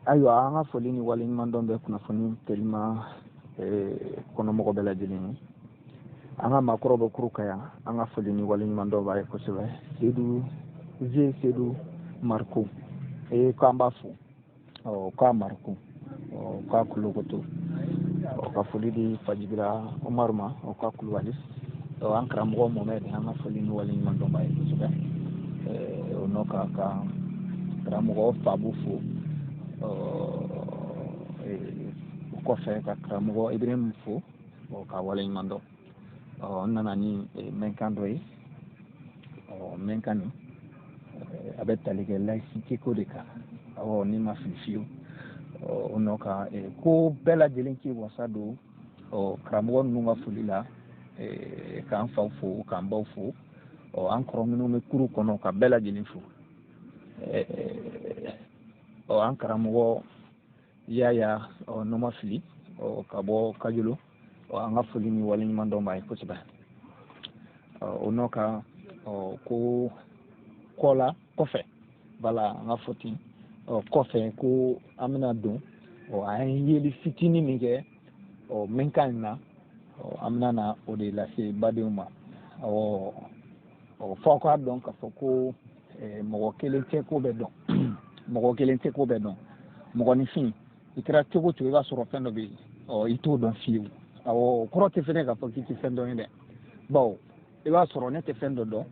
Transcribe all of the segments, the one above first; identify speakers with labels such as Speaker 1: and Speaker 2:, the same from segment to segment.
Speaker 1: Ayiwa, an ka foli ni waleɲumandɔn bɛ kunnafoni telima kɔnɔmɔgɔ bɛɛ lajɛlen ye. An ka maakɔrɔ bɛ kuru ka yan, an ka foli ni waleɲumandɔn b'a ye kosɛbɛ. Sedu Vieux Sedu Mariko, k'an b'a fo, ɔ k'a Mariko, ɔ k'a Kolokoto, ɔ ka foli di Fajibira Umaru ma, ɔ k'a Kulubali, ɔ an karamɔgɔ Mohamɛd, an ka foli ni waleɲumandɔn b'a ye kosɛbɛ. O nɔ ka karamɔgɔ Fabu fo, o kɔfɛ ka karamɔgɔ Ibrahim fo, ɔ ka waleɲuman dɔn. Ɔ n nana ni mɛnkan dɔ ye. Ɔ mɛnkan nin a bɛ tali kɛ laïcité ko de kan, awɔ, ni ma fili fiyewu. O nɔ ka ko bɛɛ lajɛlen k'i wasa don ɔ karamɔgɔ ninnu ka foli la, k'an faw fo, k'an baw fo, ɔ an kɔrɔ minnu bɛ kuru kɔnɔ, ka bɛɛ lajɛlen fo. Ɔ an karamɔgɔ Yaya, ɔ n'o ma fili, ɔ ka bɔ Kajolo, ɔ an ka foli ni waleɲuman dɔn b'a ye kosɛbɛ. Ɔ o nɔ ka ɔ ko kɔ la kɔfɛ, wala an ka fɔ ten, ɔ kɔfɛ ko an bɛna don, ɔ an ye yeli fitinin min kɛ ɔ mɛnkan in na, ɔ an bɛna na o de lase badenw ma. Ɔ fɔ aw k'a dɔn k'a fɔ ko mɔgɔ kelen tɛ ko bɛɛ dɔn, mɔgɔ kelen tɛ ko bɛɛ dɔn. Mɔgɔninfin, i kɛra cogo cogo, i b'a sɔrɔ fɛn dɔ bɛ yen, ɔ i t'o dɔn fiyewu. Awɔ, o kɔrɔ tɛ fɛnɛ k'a fɔ k'i tɛ fɛn dɔn ye dɛ, bawo i b'a sɔrɔ ne tɛ fɛn dɔ dɔn,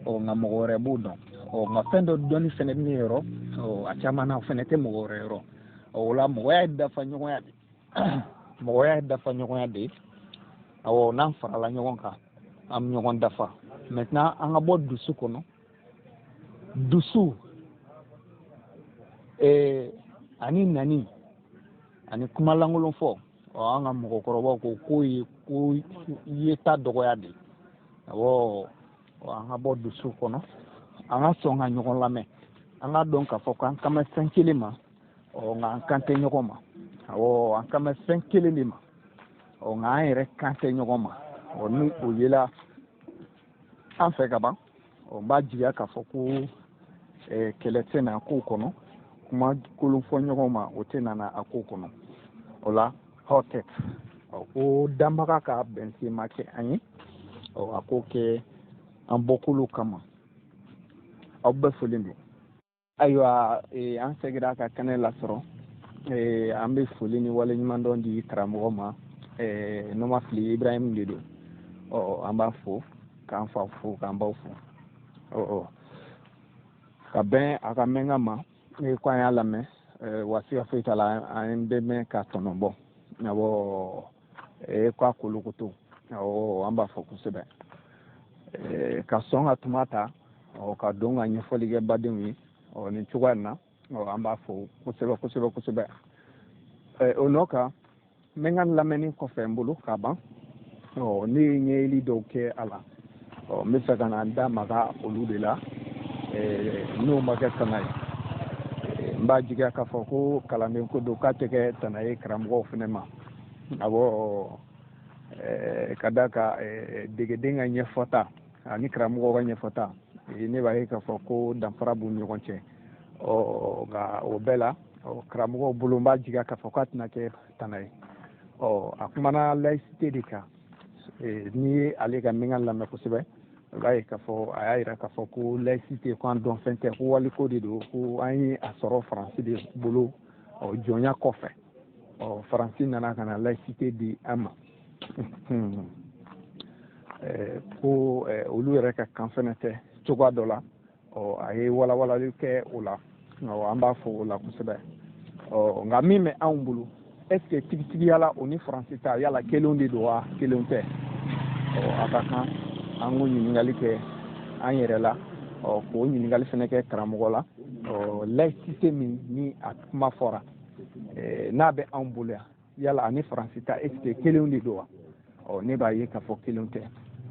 Speaker 1: ɔ nka mɔgɔ wɛrɛ b'o dɔn. Ɔ nka fɛn dɔ dɔnni fɛnɛ bɛ ne yɔrɔ, ɔ a caman na o fɛnɛ tɛ mɔgɔ wɛrɛ yɔrɔ. Ɔ o la mɔgɔya ye dafa ɲɔgɔnya de, mɔgɔya ye dafa ɲɔgɔnya de. Awɔ, n'an farala ɲɔgɔn kan, an bɛ ɲɔgɔn dafa. Maintenant, an ka bɔ dusu kɔnɔ, dusu ani nani ani kuma lankolon fɔ. Ɔ an ka mɔgɔkɔrɔbaw ko k'o ye ko yeta dɔgɔya de. Awɔ, an ka bɔ dusu kɔnɔ, an ka sɔn ka ɲɔgɔn lamɛn, an ka dɔn k'a fɔ k'an kan bɛ fɛn kelen ma, ɔ nka an kan tɛ ɲɔgɔn ma. Awɔ, an kan bɛ fɛn kelen de ma, ɔ nka an yɛrɛ kan tɛ ɲɔgɔn ma. Ɔ ni o yela an fɛ ka ban, ɔ n b'a jigiya k'a fɔ ko kɛlɛ tɛ na kow kɔnɔ, kuma kolon fɔ ɲɔgɔn ma o tɛ na a kow kɔnɔ. O la hɔtɛt, ɔ ko danbaga ka bɛnsen ma kɛ an ye, ɔ a k'o kɛ an bɔkolo kama. Aw bɛɛ folen don. Ayiwa, an seginna ka kɛnɛ lasɔrɔ. An bɛ foli ni waleɲumandɔn di karamɔgɔ ma, n'o ma fili Ibrahim de don. Ɔ an b'a fo, k'an fa fo, k'an baw fo, ɔ ka bɛn a ka mɛnkan ma ko an y'a lamɛn, wa siga foyi t'a la, an bɛ mɛn ka tɔnɔ bɔ. Awɔ, k'a kolokoto, awɔ, an b'a fɔ kosɛbɛ, ka sɔn ka tuma ta, ɔ ka don ka ɲɛfɔli kɛ badenw ye, ɔ nin cogoya in na. Ɔ an b'a fɔ kosɛbɛ kosɛbɛ kosɛbɛ. O nɔ kan, n bɛ n ka lamɛnni kɔfɛ n bolo ka ban, ɔ ne ye ɲɛyeli dɔw kɛ a la, ɔ n bɛ fɛ ka na n da maga olu de la, n'o ma kɛ tana ye. N b'a jigiya k'a fɔ ko kalanden ko don, k'a tɛ kɛ tana ye karamɔgɔw fɛnɛ ma. Awɔ, ka d'a kan degeden ka ɲɛfɔta ani karamɔgɔw ka ɲɛfɔta, ne b'a ye k'a fɔ ko danfara b'u ni ɲɔgɔn cɛ. Ɔ nka o bɛɛ la, ɔ karamɔgɔw bolo, n b'a jigiya k'a fɔ k'a tɛna kɛ tana ye. Ɔ a kumana laïcité de kan. N'i ye ale ka mɛnkan lamɛn kosɛbɛ, i b'a ye k'a fɔ a y'a yira k'a fɔ ko laïcité ko an dɔn fɛn tɛ, ko waliko de don, ko an ye a sɔrɔ Faransi de bolo, ɔ jɔnya kɔfɛ. Ɔ Faransi nana ka na laïcité di an ma, ko olu yɛrɛ ka kan fɛnɛ tɛ cogoya dɔ la. Ɔ a ye walawalali kɛ o la, ɔ an b'a fɔ o la kosɛbɛ. Ɔ nka min bɛ anw bolo, est ce que tigitigiya la o ni Faransi ta yala kelenw de don wa kelenw tɛ? Ɔ a ka kan an k'o ɲininkali kɛ an yɛrɛ la, ɔ k'o ɲininkali fɛnɛ kɛ karamɔgɔ la. Ɔ laïcité min ni a kuma fɔra, n'a bɛ anw bolo yan, yala ani Faransi ta, est ce que kelenw de don wa? Ɔ ne b'a ye k'a fɔ kelenw tɛ.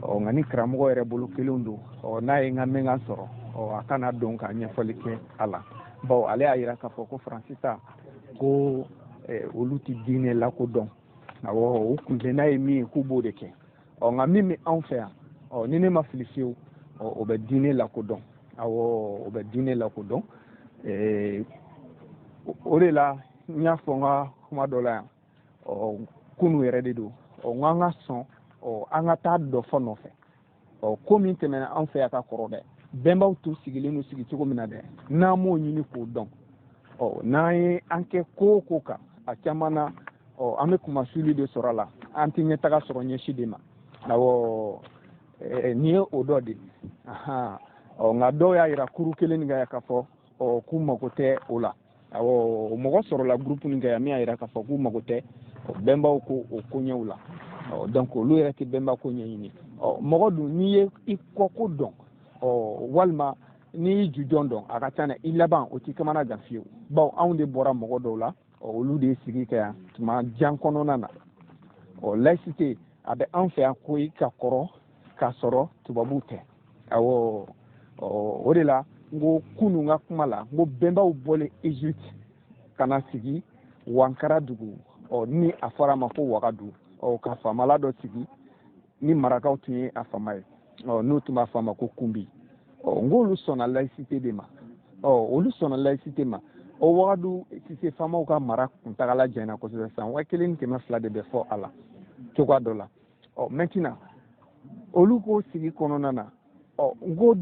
Speaker 1: Ɔ nka ni karamɔgɔ yɛrɛ bolo kelenw don, ɔ n'a ye n ka mɛnkan sɔrɔ, ɔ a kana don ka ɲɛfɔli kɛ a la, bawo ale y'a yira k'a fɔ ko Faransi ta, ko olu tɛ diinɛ lakodɔn. Awɔ, o kuntilenna ye min ye, k'u b'o de kɛ. Ɔ nka min bɛ anw fɛ yan, ɔ ni ne ma fili fiyewu, ɔ o bɛ diinɛ lakodɔn. Awɔ, o bɛ diinɛ lakodɔn. O de la n y'a fɔ n ka kuma dɔ la yan, ɔ kunu yɛrɛ de don, ɔ n ko an ka sɔn, ɔ an ka taa dɔ fɔ nɔfɛ. Ɔ ko min tɛmɛna an fɛ yan ka kɔrɔ dɛ, bɛnbaw tun sigilen don sigi cogo min na dɛ, n'an m'o ɲini k'o dɔn, ɔ n'an ye an kɛ ko o ko kan, a caman na, ɔ an bɛ kunmasuli de sɔrɔ a la, an tɛ ɲɛtaga sɔrɔ ɲɛsi de ma. Awɔ, nin ye o dɔ de ye. Ɔ nka dɔw y'a yira kuru kelen nin kan yan k'a fɔ ɔ k'u mago tɛ o la. Awɔ, mɔgɔ sɔrɔla groupe nin kan yan min y'a yira k'a fɔ k'u mago tɛ bɛnbaw ko o koɲɛw la. Ɔ donc olu yɛrɛ tɛ bɛnba ko ɲɛɲini. Ɔ mɔgɔ dun, n'i ye i kɔko dɔn, ɔ walima n'i y'i jujɔn dɔn, a ka ca na i laban o t'i kamana gan fiyewu, bawo anw de bɔra mɔgɔ dɔw la, ɔ olu de ye sigi kɛ yan tuma jan kɔnɔna na. Ɔ laïcité a bɛ an fɛ yan koyi ka kɔrɔ k'a sɔrɔ tubabuw tɛ. Awɔ, ɔ o de la n ko kunun ka kuma la, n ko bɛnbaw bɔlen Égypte ka na sigi Wankara dugu, ɔ ni a fɔra a ma ko Wagadu, ɔ ka faamala dɔ sigi ni marakaw tun ye a faama ye, ɔ n'u tun b'a fɔ a ma ko Kunbi. Ɔ n k'olu sɔnna laïcité de ma. Ɔ olu sɔnna laïcité ma. O Wagadu Sise faamaw ka mara kuntagala janyana kosɛbɛ, san 1200 de bɛ fɔ a la cogoya dɔ la. Ɔ maintenant olu ko sigi kɔnɔna na, ɔ n ko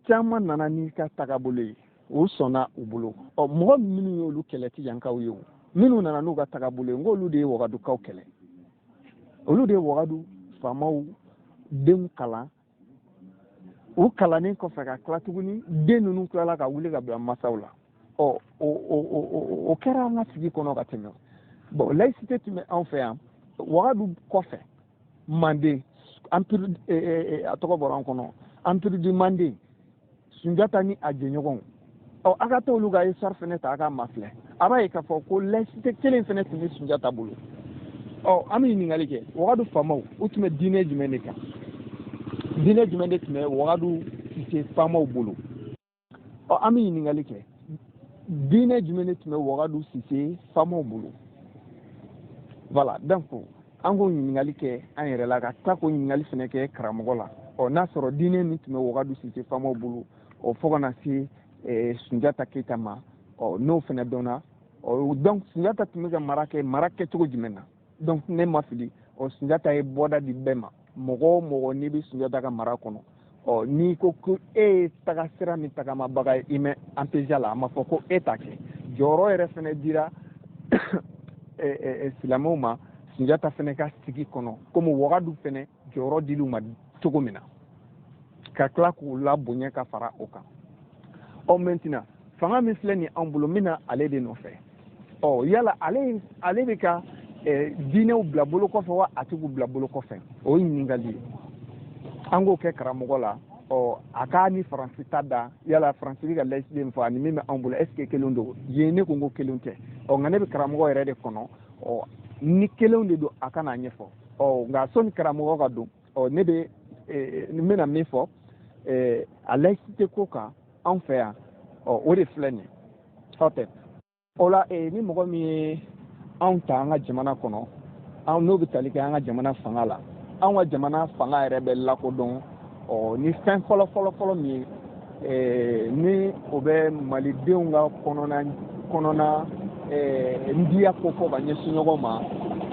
Speaker 1: caman nana n'i ka tagabolo ye, o sɔnna u bolo. Ɔ mɔgɔ minnu ye olu kɛlɛ ti yankaw ye o, minnu nana n'u ka tagabolo ye, n k'olu de ye Wagadukaw kɛlɛ, olu de ye Wagadu faamaw denw kalan. U kalannen kɔfɛ ka tila tuguni, den ninnu tilala ka wuli ka bila masaw la. Ɔ o kɛra an ka sigi kɔnɔ ka tɛmɛ. Bon laïcité tun bɛ anw fɛ yan Wagadu kɔfɛ, Manden empire, a tɔgɔ bɔra an kɔnɔ, empire du Manden, Sunjata ni a jɛɲɔgɔnw. Ɔ a ka t'olu ka histoire fɛnɛ ta, a k'a mafilɛ, a b'a ye k'a fɔ ko laïcité kelen fɛnɛ tun bɛ Sunjata bolo. Ɔ an bɛ ɲininkali kɛ, Wagadu faamaw u tun bɛ diinɛ jumɛn de kan? Diinɛ jumɛn de tun bɛ Wagadu Sise faamaw bolo? Ɔ an bɛ ɲininkali kɛ, diinɛ jumɛn de tun bɛ Wagadu Sise faamaw bolo? Voilà, donc an k'o ɲininkali kɛ an yɛrɛ la, ka tila k'o ɲininkali fɛnɛ kɛ karamɔgɔ la. Ɔ n'a sɔrɔ diinɛ min tun bɛ Wagadu Sise faamaw bolo, ɔ fo ka na se Sunjata Keyita ma, ɔ n'o fɛnɛ dɔnna. Ɔ donc Sunjata tun bɛ ka mara kɛ, mara kɛcogo jumɛn na? Donc ne ma fili, ɔ Sunjata ye bɔda di bɛɛ ma. Mɔgɔ o mɔgɔ n'i bɛ Sunjata ka mara kɔnɔ, ɔ n'i ko ko e ye taga sira min tagamabaga ye, i mɛ empêcher la, a ma fɔ ko e t'a kɛ. Jɔyɔrɔ yɛrɛ fɛnɛ dira silamɛw ma Sunjata fɛnɛ ka sigi kɔnɔ, komi Wagadu fɛnɛ jɔyɔrɔ dil'u ma cogo min na, ka tila k'u labonya ka fara o kan. Ɔ maintenant fanga min filɛ nin anw bolo, n bɛna ale de nɔfɛ. Ɔ yala ale bɛ ka diinɛw bila bolo kɔfɛ wa a tɛ k'u bila bolo kɔfɛ? O ye ɲininkali ye, an k'o kɛ karamɔgɔ la. Ɔ a k'a ni Faransi ta da, yala Faransi bɛ ka laïcité min fɔ ani min bɛ anw bolo, est ce que kelen don? Yen ne ko n ko kelen tɛ. Ɔ nka ne bɛ karamɔgɔ yɛrɛ de kɔnɔ. Ɔ ni kelenw de don, a ka n'a ɲɛfɔ. Ɔ nka sɔnni karamɔgɔ ka don, ɔ ne bɛ n bɛna min fɔ a laïcité ko kan anw fɛ yan, ɔ o de filɛ nin ye. Ɔ tɛ o la, ni mɔgɔ min ye anw ta an ka jamana kɔnɔ, anw n'o bɛ tali kɛ an ka jamana fanga la, anw ka jamana fanga yɛrɛ bɛ lakodɔn ɔ ni fɛn fɔlɔ fɔlɔ fɔlɔ min ye, ni o bɛ malidenw ka kɔnɔna ndiya ko fɔ ka ɲɛsin ɲɔgɔn ma.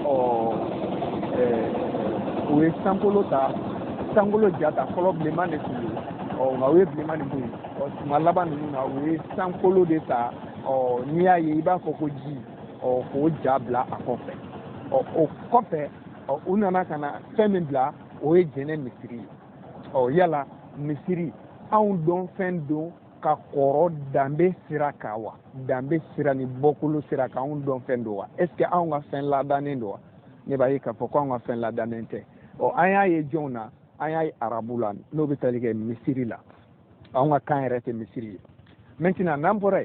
Speaker 1: Ɔ o ye sankolo ta, sankolo ja ta fɔlɔ, bilenman de tun don. Ɔ nka o ye bilenman de bɔ yen. Ɔ tuma laban ninnu na, o ye sankolo de ta. Ɔ n'i y'a ye, i b'a fɔ ko ji, ɔ k'o ja bila a kɔfɛ. Ɔ o kɔfɛ, ɔ u nana ka na fɛn min bila, o ye jɛnɛ misiri ye. Ɔ yala misiri anw dɔn fɛn don ka kɔrɔ danbe sira kan wa? Danbe sira ni bɔkolo sira kan, anw dɔn fɛn don wa? Est ce que anw ka fɛn ladannen don wa? Ne b'a ye k'a fɔ ko anw ka fɛn ladannen tɛ. Ɔ an y'a ye jɔnw na? An y'a ye arabu la, n'o bɛ tali kɛ misiri la. Anw ka kan yɛrɛ tɛ misiri ye. Maintenant n'an bɔra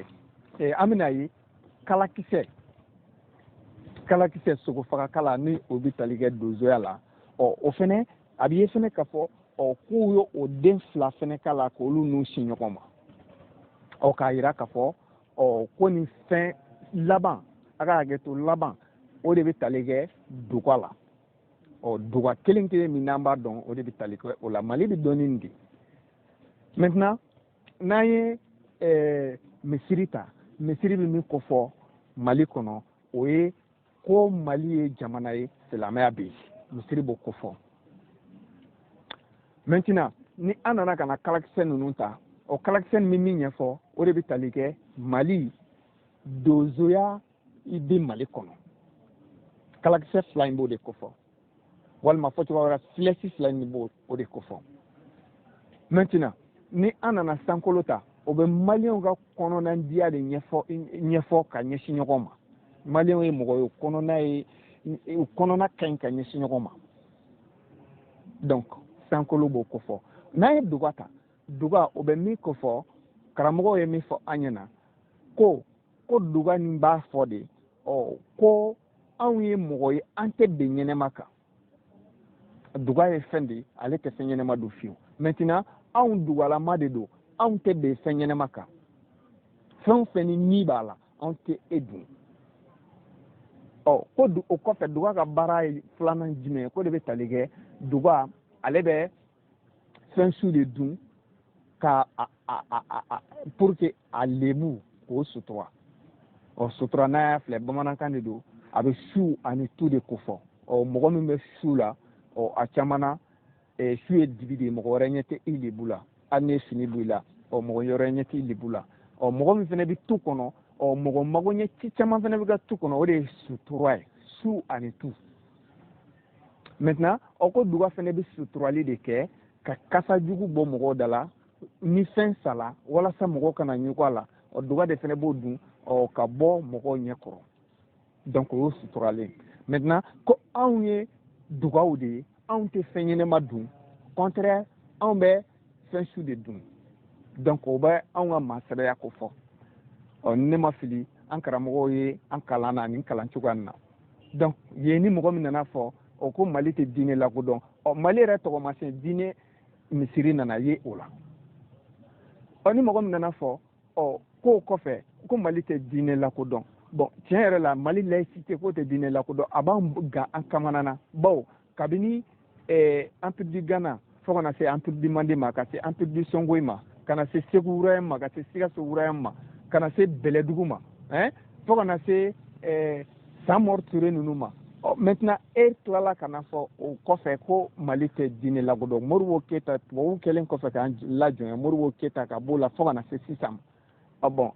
Speaker 1: yen, an bɛna ye kalakisɛ, kalakisɛ sogofaga kala, ni o bɛ tali kɛ donsoya la. Ɔ o fɛnɛ a bɛ ye fɛnɛ k'a fɔ ɔ k'u ye o den fila fɛnɛ k'a la k'olu n'u sin ɲɔgɔn ma. Ɔ k'a yira k'a fɔ ɔ ko nin fɛn laban, a ka hakɛ to, laban o de bɛ tali kɛ duga la. Ɔ duga kelen kelen min n'an b'a dɔn, o de bɛ tali kɛ o la. Mali bɛ dɔn ni nin de. Maintenant n'an ye misiri ta, misiri bɛ min kofɔ Mali kɔnɔ, o ye ko Mali ye jamana ye, silamɛya bɛ yen, misiri b'o ko fɔ. Maintenant, ni an nana ka na kalakisɛ ninnu ta, o kalakisɛ nin bɛ min ɲɛfɔ, o de bɛ tali kɛ Mali donsoya i bɛ Mali kɔnɔ. Kalakisɛ fila in b'o de kofɔ, walima fɔcogo wɛrɛ, flèche fila in b'o o de kofɔ. Maintenant, ni an nana sankolo ta, o bɛ maliyɛnw ka kɔnɔnadiya de ɲɛfɔ ka ɲɛsin ɲɔgɔn ma. Maliyɛnw ye mɔgɔ ye, u kɔnɔna ye, u kɔnɔna ka ɲi ka ɲɛsin ɲɔgɔn ma. Donc sankolo b'o kofɔ. N'an ye duga ta, duga o bɛ min kofɔ, karamɔgɔw ye min fɔ an ɲɛna, ko duga nin b'a fɔ de, ɔ ko anw ye mɔgɔ ye, an tɛ bɛn ɲɛnɛma kan. Duga ye fɛn de ye, ale tɛ fɛn ɲɛnɛma don fiyewu. Maintenant, anw dugalama de don, anw tɛ bɛn fɛn ɲɛnɛma kan. Fɛn o fɛn ni ni b'a la, anw tɛ e dun. Ɔ ko o kɔfɛ, duga ka baara ye filanan jumɛn ye? Ko de bɛ tali kɛ duga, ale bɛ fɛn su de dun ka a a a a pour que a lebu k'o sutura. Ɔ sutura, n'a y'a filɛ, bamanankan de don, a bɛ su ani tu de kofɔ. Ɔ mɔgɔ min bɛ su la, ɔ a caman na, su ye dibi de ye, mɔgɔ wɛrɛ ɲɛ tɛ i lebu la, hali ni ye fini bɔ i la, ɔ mɔgɔ wɛrɛ ɲɛ t'i lebu la. Ɔ mɔgɔ min fana bɛ tu kɔnɔ, ɔ mɔgɔ mago ɲɛ ci caman fana bɛ ka tu kɔnɔ, o de ye sutura ye, su ani tu. Maintenant, ɔ ko duga fana bɛ suturali de kɛ ka kasa jugu bɔ mɔgɔw da la ni fɛn sala, walasa mɔgɔw kana ɲugu a la. Ɔ duga de fana b'o dun, ɔ ka bɔ mɔgɔw ɲɛ kɔrɔ. Donc o y'o suturalen. Maintenant, ko anw ye dugaw de ye, anw tɛ fɛn ɲɛnɛma dun, contraire, anw bɛ fɛn su de dun. Donc o bɛ anw ka maasɛbɛya ko fɔ. Ɔ ni ne ma fili, an karamɔgɔw ye an kalan na nin kalan cogoya nin na. Donc yen ni mɔgɔ min nana fɔ o ko Mali tɛ diinɛ lakodɔn, ɔ Mali yɛrɛ tɔgɔmasiyɛn diinɛ misiri nana ye o la. Ɔ ni mɔgɔ min nana fɔ ɔ k'o kɔfɛ ko Mali tɛ diinɛ lakodɔn, bon tiɲɛ yɛrɛ la, Mali laïcité k'o tɛ diinɛ lakodɔn, a b'an gan an kamana na, bawo kabini Empire du Ghana fo kana se Empire du Mande ma, ka se Empire du Songoyi ma, ka na se Segu royaume ma, ka se Sikaso royaume ma, ka na se Bɛlɛdugu ma, hein, fo kana se Samori Ture ninnu ma. Ɔ maintenant, e tilala ka na fɔ o kɔfɛ ko Mali tɛ diinɛ lakodɔn. Modibo Keyita, tubabuw kɛlen kɔfɛ k'an lajɔnya, Modibo Keyita ka b'o la fo ka na se sisan ma. Bon,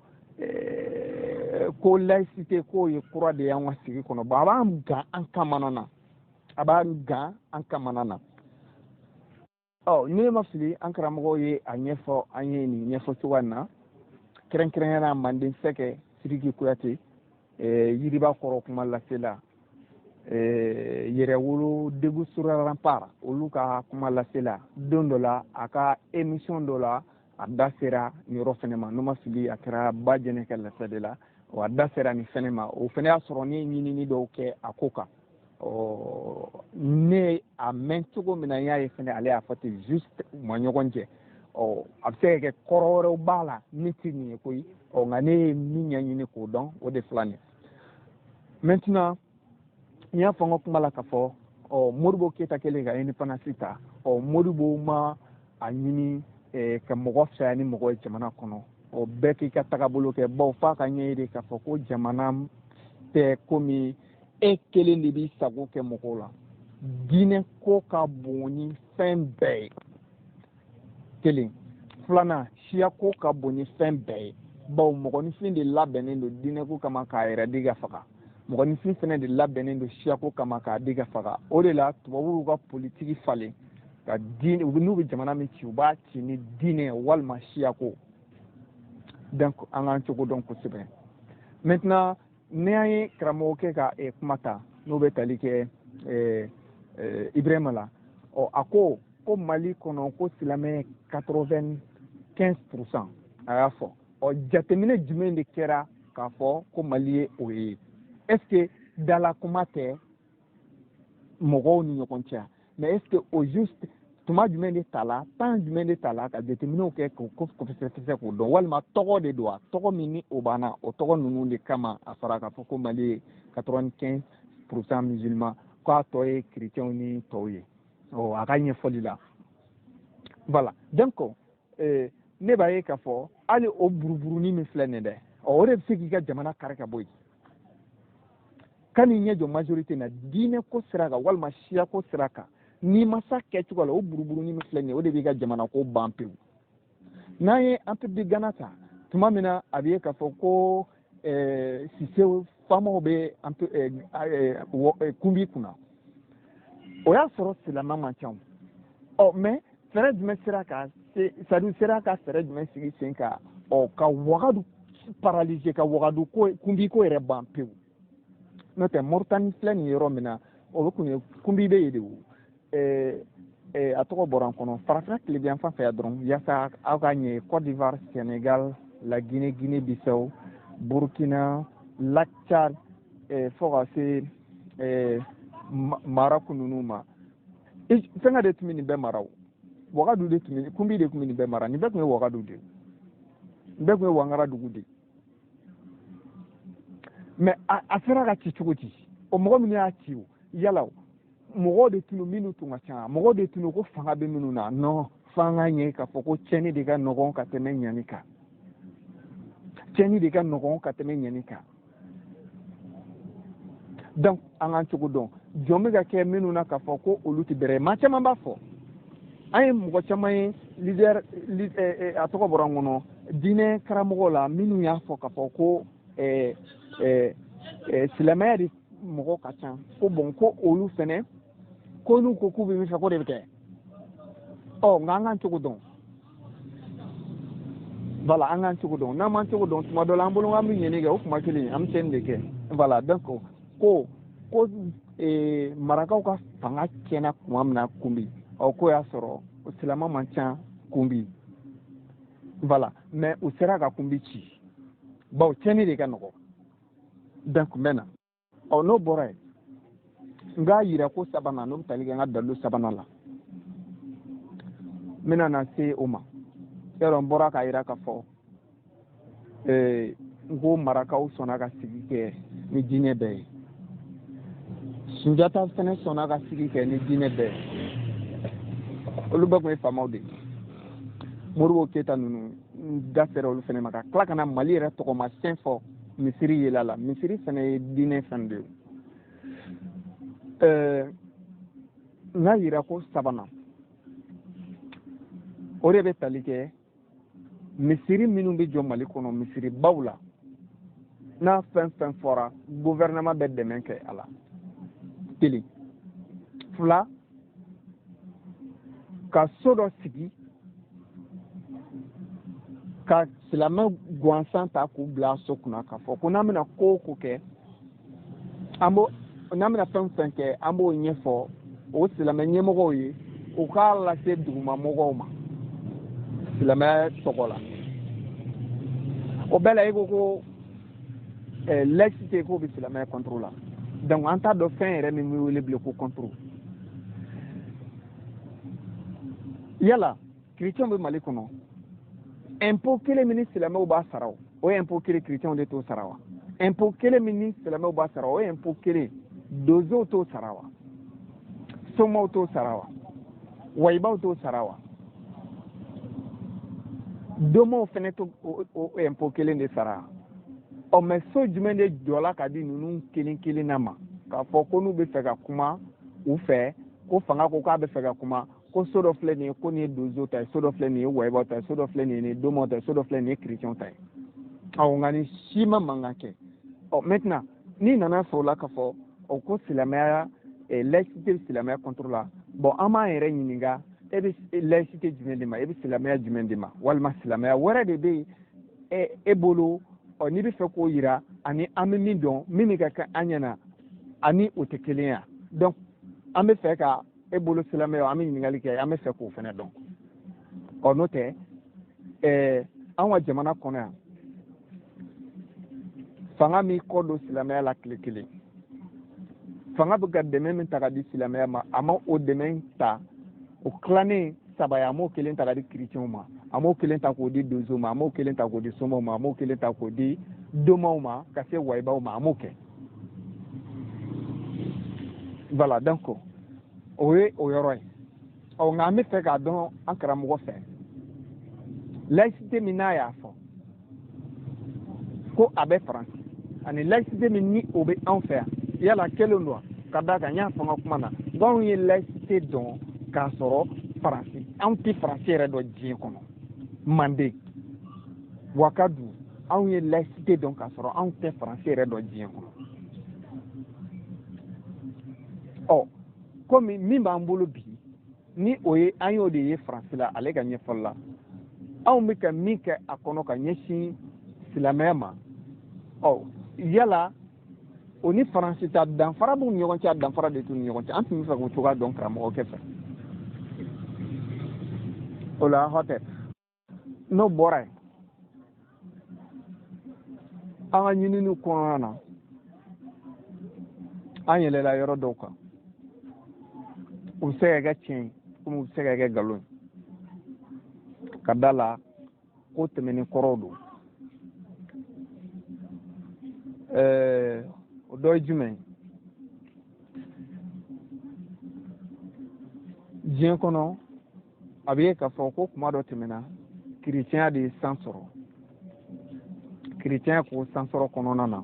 Speaker 1: ko laïcité k'o ye kura de y'an ka sigi kɔnɔ. Bon, a b'an gan an kamana na, a b'an gan an kamana na. Ɔ ni ne ma fili, an karamɔgɔw ye a ɲɛfɔ an ye nin ɲɛfɔ cogoya in na, kɛrɛnkɛrɛnnenya la Manden Sɛkɛ Sidiki Kuyate, yiriba kɔrɔ kuma lasela, yɛrɛwolo degu suraranpara, olu ka kuma lasela don dɔ la, a ka émission dɔ la, a da sera nin yɔrɔ fɛnɛ ma. N'o ma fili, a kɛra ba jɛnɛ ka lase de la, wa a da sera nin fɛnɛ ma. O fɛnɛ y'a sɔrɔ ne ye ɲinini dɔw kɛ a ko kan. Ɔ ne a mɛn cogo min na, n y'a ye fɛnɛ ale y'a fɔ ten juste, u ma ɲɔgɔn jɛ. Ɔ a bɛ se ka kɛ kɔrɔ wɛrɛw b'a la min tɛ nin ye koyi. Ɔ nka ne ye min ɲɛɲini k'o dɔn, o de filɛ nin ye. Maintenant, n y'a fɔ n ka kuma la k'a fɔ ɔ Modibo Keyita kɛlen ka indépendance ta, ɔ Modibo ma a ɲini ka mɔgɔ fisaya ni mɔgɔ ye jamana kɔnɔ. Ɔ bɛɛ k'i ka tagabolo kɛ, bawo f'a ka ɲɛ de k'a fɔ ko jamana tɛ komi e kelen de b'i sago kɛ mɔgɔw la. Diinɛ ko ka bon ni fɛn bɛɛ ye, kelen. Filanan, siya ko ka bon ni fɛn bɛɛ ye, bawo mɔgɔninfin de labɛnnen don diinɛ ko kama k'a yɛrɛ di ka faga, mɔgɔninfin fɛnɛ de labɛnnen don siyako kama k'a di ka faga. O de la tubabuw ka politiki falen ka diinɛ, n'u bɛ jamana min ci, u b'a ci ni diinɛ walima siyako. Donc an k'an cogo dɔn kosɛbɛ. Maintenant, ni an ye karamɔgɔkɛ ka kuma ta, n'o bɛ tali kɛ Ibrahima la, ɔ a ko ko Mali kɔnɔ ko silamɛ 95%, a y'a fɔ. Ɔ jateminɛ jumɛn de kɛra k'a fɔ ko Mali ye o ye? Est ce que dala kuma tɛ mɔgɔw ni ɲɔgɔn cɛ? Mais est ce que au juste tuma jumɛn de ta la, temps jumɛn de ta la ka jateminɛw kɛ k'o ko fɛsɛfɛsɛ k'o dɔn, walima tɔgɔ de don wa? Tɔgɔ min ni o banna, o tɔgɔ ninnu de kama a fɔra k'a fɔ ko Mali ye 95% musulman, k'a tɔ ye chrétiens ni tɔw ye. Ɔ a ka ɲɛfɔli la, voilà. Donc ne b'a ye k'a fɔ hali o buruburunin min filɛ nin dɛ, ɔ o de bɛ se k'i ka jamana kari ka bɔ yen. Kan'i ɲɛ jɔ majorité na diinɛ ko sira kan walima siya ko sira kan. N'i ma s'a kɛcogo la, o buruburuni min filɛ nin ye, o de b'i ka jamana ko ban pewu. N'an ye Empire du Ghana ta, tuma min na a bɛ ye k'a fɔ ko Sise faamaw bɛ Kunbi kunna, o y'a sɔrɔ silamɛ man ca. Ɔ mais fɛɛrɛ jumɛn sera ka se, c'est-à-dire sera ka fɛɛrɛ jumɛn sigi sen kan, ɔ ka Wagadu paralyser, ka Wagadu ko, Kunbi ko yɛrɛ ban pewu? N'o tɛ, Moritani filɛ nin yɔrɔ min na, o bɛ kun ye Kunbi bɛ yen de. O a tɔgɔ bɔra n kɔnɔ. Farafinna tilebinyanfan fɛ yan dɔrɔn, yaasa aw ka ɲɛ: Côte d'Ivoire, Sénégal, la Guinée, Guinée Bissau, Burkina, Lac Tchad, fo ka se Maroc ninnu ma. Fɛnkɛ de tun bɛ nin bɛɛ mara? O Wagadu de tun bɛ, Kunbi de tun bɛ nin bɛɛ mara. Nin bɛɛ tun ye Wagadu de ye, nin bɛɛ tun ye Wangara dugu de ye. Mais a sera ka ci cogo di? O mɔgɔ minnu y'a ci, o yala mɔgɔw de tun minnu tun ka ca, mɔgɔw de tun ko fanga bɛ minnu na? Non, f'an ka ɲɛ k'a fɔ ko tiɲɛni de ka nɔgɔn ka tɛmɛ ɲani kan, tiɲɛni de ka nɔgɔn ka tɛmɛ ɲani kan. Donc an k'an cogo dɔn. Jɔn bɛ ka kɛ minnu na k'a fɔ ko olu tɛ bɛrɛ ye, maa caman b'a fɔ. An ye mɔgɔ caman ye, leader, a tɔgɔ bɔra n kɔnɔ, diinɛ karamɔgɔw la, minnu y'a fɔ k'a fɔ ko silamɛya de mɔgɔ ka ca, ko bon, ko olu fɛnɛ ko n'u ko k'u bɛ min fɛ, k'o de bɛ kɛ. Ɔ nka an k'an cogo dɔn. Voilà, an k'an cogo dɔn. N'an m'an cogo dɔn, tuma dɔ la an bolo k'an bɛ ɲɛni kɛ, o kuma kelen an bɛ tiɲɛni de kɛ. Voilà, donc ko marakaw ka fanga tiɲɛna tuma min na Kunbi, ɔ k'o y'a sɔrɔ silamɛ man ca Kunbi. Voilà, mais u sera ka Kunbi ci, bawo tiɲɛni de ka nɔgɔ. Donc n bɛ na. Ɔ n'o bɔra yen, n k'a yira ko sabanan, n'o bɛ tali kɛ n ka dalilu sabanan la, n bɛna na se o ma. Yɔrɔ n bɔra k'a yira k'a fɔ n ko marakaw sɔnna ka sigi kɛ ni diinɛ bɛɛ ye, Sunjata fɛnɛ sɔnna ka sigi kɛ ni diinɛ bɛɛ ye. Olu bɛɛ tun ye faamaw de ye. Modibo Keyita ninnu, n da sera olu fɛnɛ ma, ka tila ka na Mali yɛrɛ tɔgɔmasiyɛn fɔ misiri yela la. Misiri fɛnɛ ye diinɛ fɛn de ye. N ka yira ko sabanan, o de bɛ tali kɛ misiri minnu bɛ jɔ Mali kɔnɔ, misiribaw la, n'a fɛn fɛn fɔra, gouvernement bɛ dɛmɛ kɛ a la. Kelen, fila, ka so dɔ sigi ka silamɛ gansan ta k'u bila so kunna, k'a fɔ ko n'an bɛna ko o ko kɛ, an b'o, n'an bɛna fɛn fɛn kɛ, an b'o ɲɛfɔ o silamɛ ɲɛmɔgɔw ye, u k'a lase duguma mɔgɔw ma silamɛya tɔgɔ la. O bɛɛ la, e ko laïcité k'o bɛ silamɛya contre la. Donc an t'a dɔn fɛn yɛrɛ min bɛ wele bilen ko contre. Yala chrétien bɛ Mali kɔnɔ, impôt kelen min ni silamɛw b'a sara, o ye impôt kelen, chrétienw de t'o sara wa? Impôt kelen min ni silamɛw b'a sara, o ye impôt kelen, donsow t'o sara wa? Somaw t'o sara wa? Wayibaw t'o sara wa? Domaw fɛnɛ t'o o impôt kelen de sara? Ɔ mais so jumɛn de jɔla ka di ninnu kelen kelenna ma, k'a fɔ ko n'u bɛ fɛ ka kuma u fɛ, ko fanga ko k'a bɛ fɛ ka kuma, ko so dɔ filɛ nin ye, ko nin ye donso ta ye, so dɔ filɛ nin ye wayibaw ta ye, so dɔ filɛ nin ye domaw ta ye, so dɔ filɛ nin ye chrétienw ta ye? Awɔ, nka nin si ma mankan kɛ. Ɔ maintenant, n'i nana sɔrɔ la k'a fɔ o ko silamɛya, laïcité bɛ silamɛya contre la, bon, an b'an yɛrɛ ɲininka: e bɛ laïcité jumɛn de ma? E bɛ silamɛya jumɛn de ma? Walima silamɛya wɛrɛ de bɛ yen e bolo? Ɔ n'i bɛ fɛ k'o yira, ani an bɛ min dɔn, min bɛ ka kɛ an ɲɛna, ani o tɛ kelen ye. Donc an bɛ fɛ ka e bolo silamɛya, an bɛ ɲininkali kɛ, an bɛ fɛ k'o fana dɔn. Ɔ n'o tɛ, an ka jamana kɔnɔ yan, fanga m'i kɔ don silamɛya la tile kelen. Fanga bɛ ka dɛmɛ min ta ka di silamɛya ma, a ma o dɛmɛ ta o tilannen saba ye. A m'o kelen ta ka di chrétienw ma, a m'o kelen ta k'o di donsow ma, a m'o kelen ta k'o di somaw ma, a m'o kelen ta k'o di domaw ma, ka se wayibaw ma, a m'o kɛ. Voilà, donc o ye o yɔrɔ ye. Ɔ nka an bɛ fɛ k'a dɔn an karamɔgɔ fɛ, laïcité min n'a y'a fɔ ko a bɛ Faransi, ani laïcité min ni o bɛ anw fɛ yan. Yala kelen don wa? Ka d'a kan n y'a fɔ n ka kuma na, n ko anw ye laïcité dɔn k'a sɔrɔ Faransi, anw tɛ Faransi yɛrɛ dɔn diɲɛ kɔnɔ. Manden Wakadu, anw ye laïcité dɔn k'a sɔrɔ anw tɛ Faransi yɛrɛ dɔn diɲɛ kɔnɔ. Ɔ komi min b'an bolo bi ni o ye, an y'o de ye Faransi la, ale ka ɲɛfɔli la, anw bɛ ka min kɛ a kɔnɔ ka ɲɛsin silamɛya ma, ɔ yala o ni Faransi ta danfara b'u ni ɲɔgɔn cɛ? A danfara de t'u ni ɲɔgɔn cɛ. An tun bɛ fɛ k'o cogoya dɔn karamɔgɔkɛ fɛ. O la hɔtɛ n'o bɔra yen, an ka ɲininiw kɔnɔna na, an yɛlɛla yɔrɔ dɔw kan. U bɛ se ka kɛ tiɲɛ ye komi u bɛ se ka kɛ nkalon ye, ka da la ko tɛmɛnen kɔrɔw don. O dɔ ye jumɛn ye? Diɲɛ kɔnɔ a bɛ ye k'a fɔ ko kuma dɔ tɛmɛna, kerecɛnya de ye san sɔrɔ. Kerecɛnya k'o san sɔrɔ kɔnɔna na,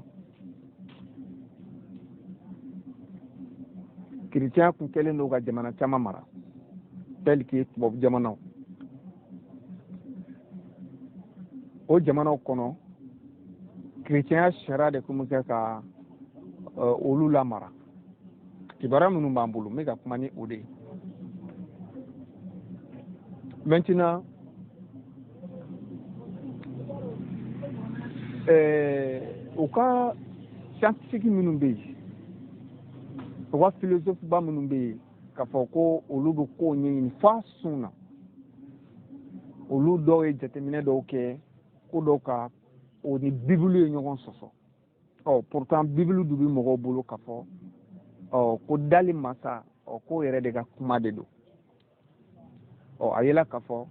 Speaker 1: kerecɛnya kun kɛlen don ka jamana caman mara, tel que tubabu jamanaw. O jamanaw kɔnɔ, kerecɛnya sariya de kun bɛ kɛ ka olu lamara. Kibaruya minnu b'an bolo, n bɛ ka kuma ni o de ye. Maintenant, u ka scientifique minnu bɛ yen, u ka philosophe ba minnu bɛ yen, k'a fɔ ko olu bɛ kow ɲɛɲini f'a sun na, olu dɔw ye jateminɛ dɔw kɛ ko dɔw kan, o ni Bibulu ye ɲɔgɔn sɔsɔ. Ɔ pourtant Bibulu dun bɛ mɔgɔw bolo k'a fɔ ɔ ko dali masa, ɔ k'o yɛrɛ de ka kuma de don. Ɔ a yela k'a fɔ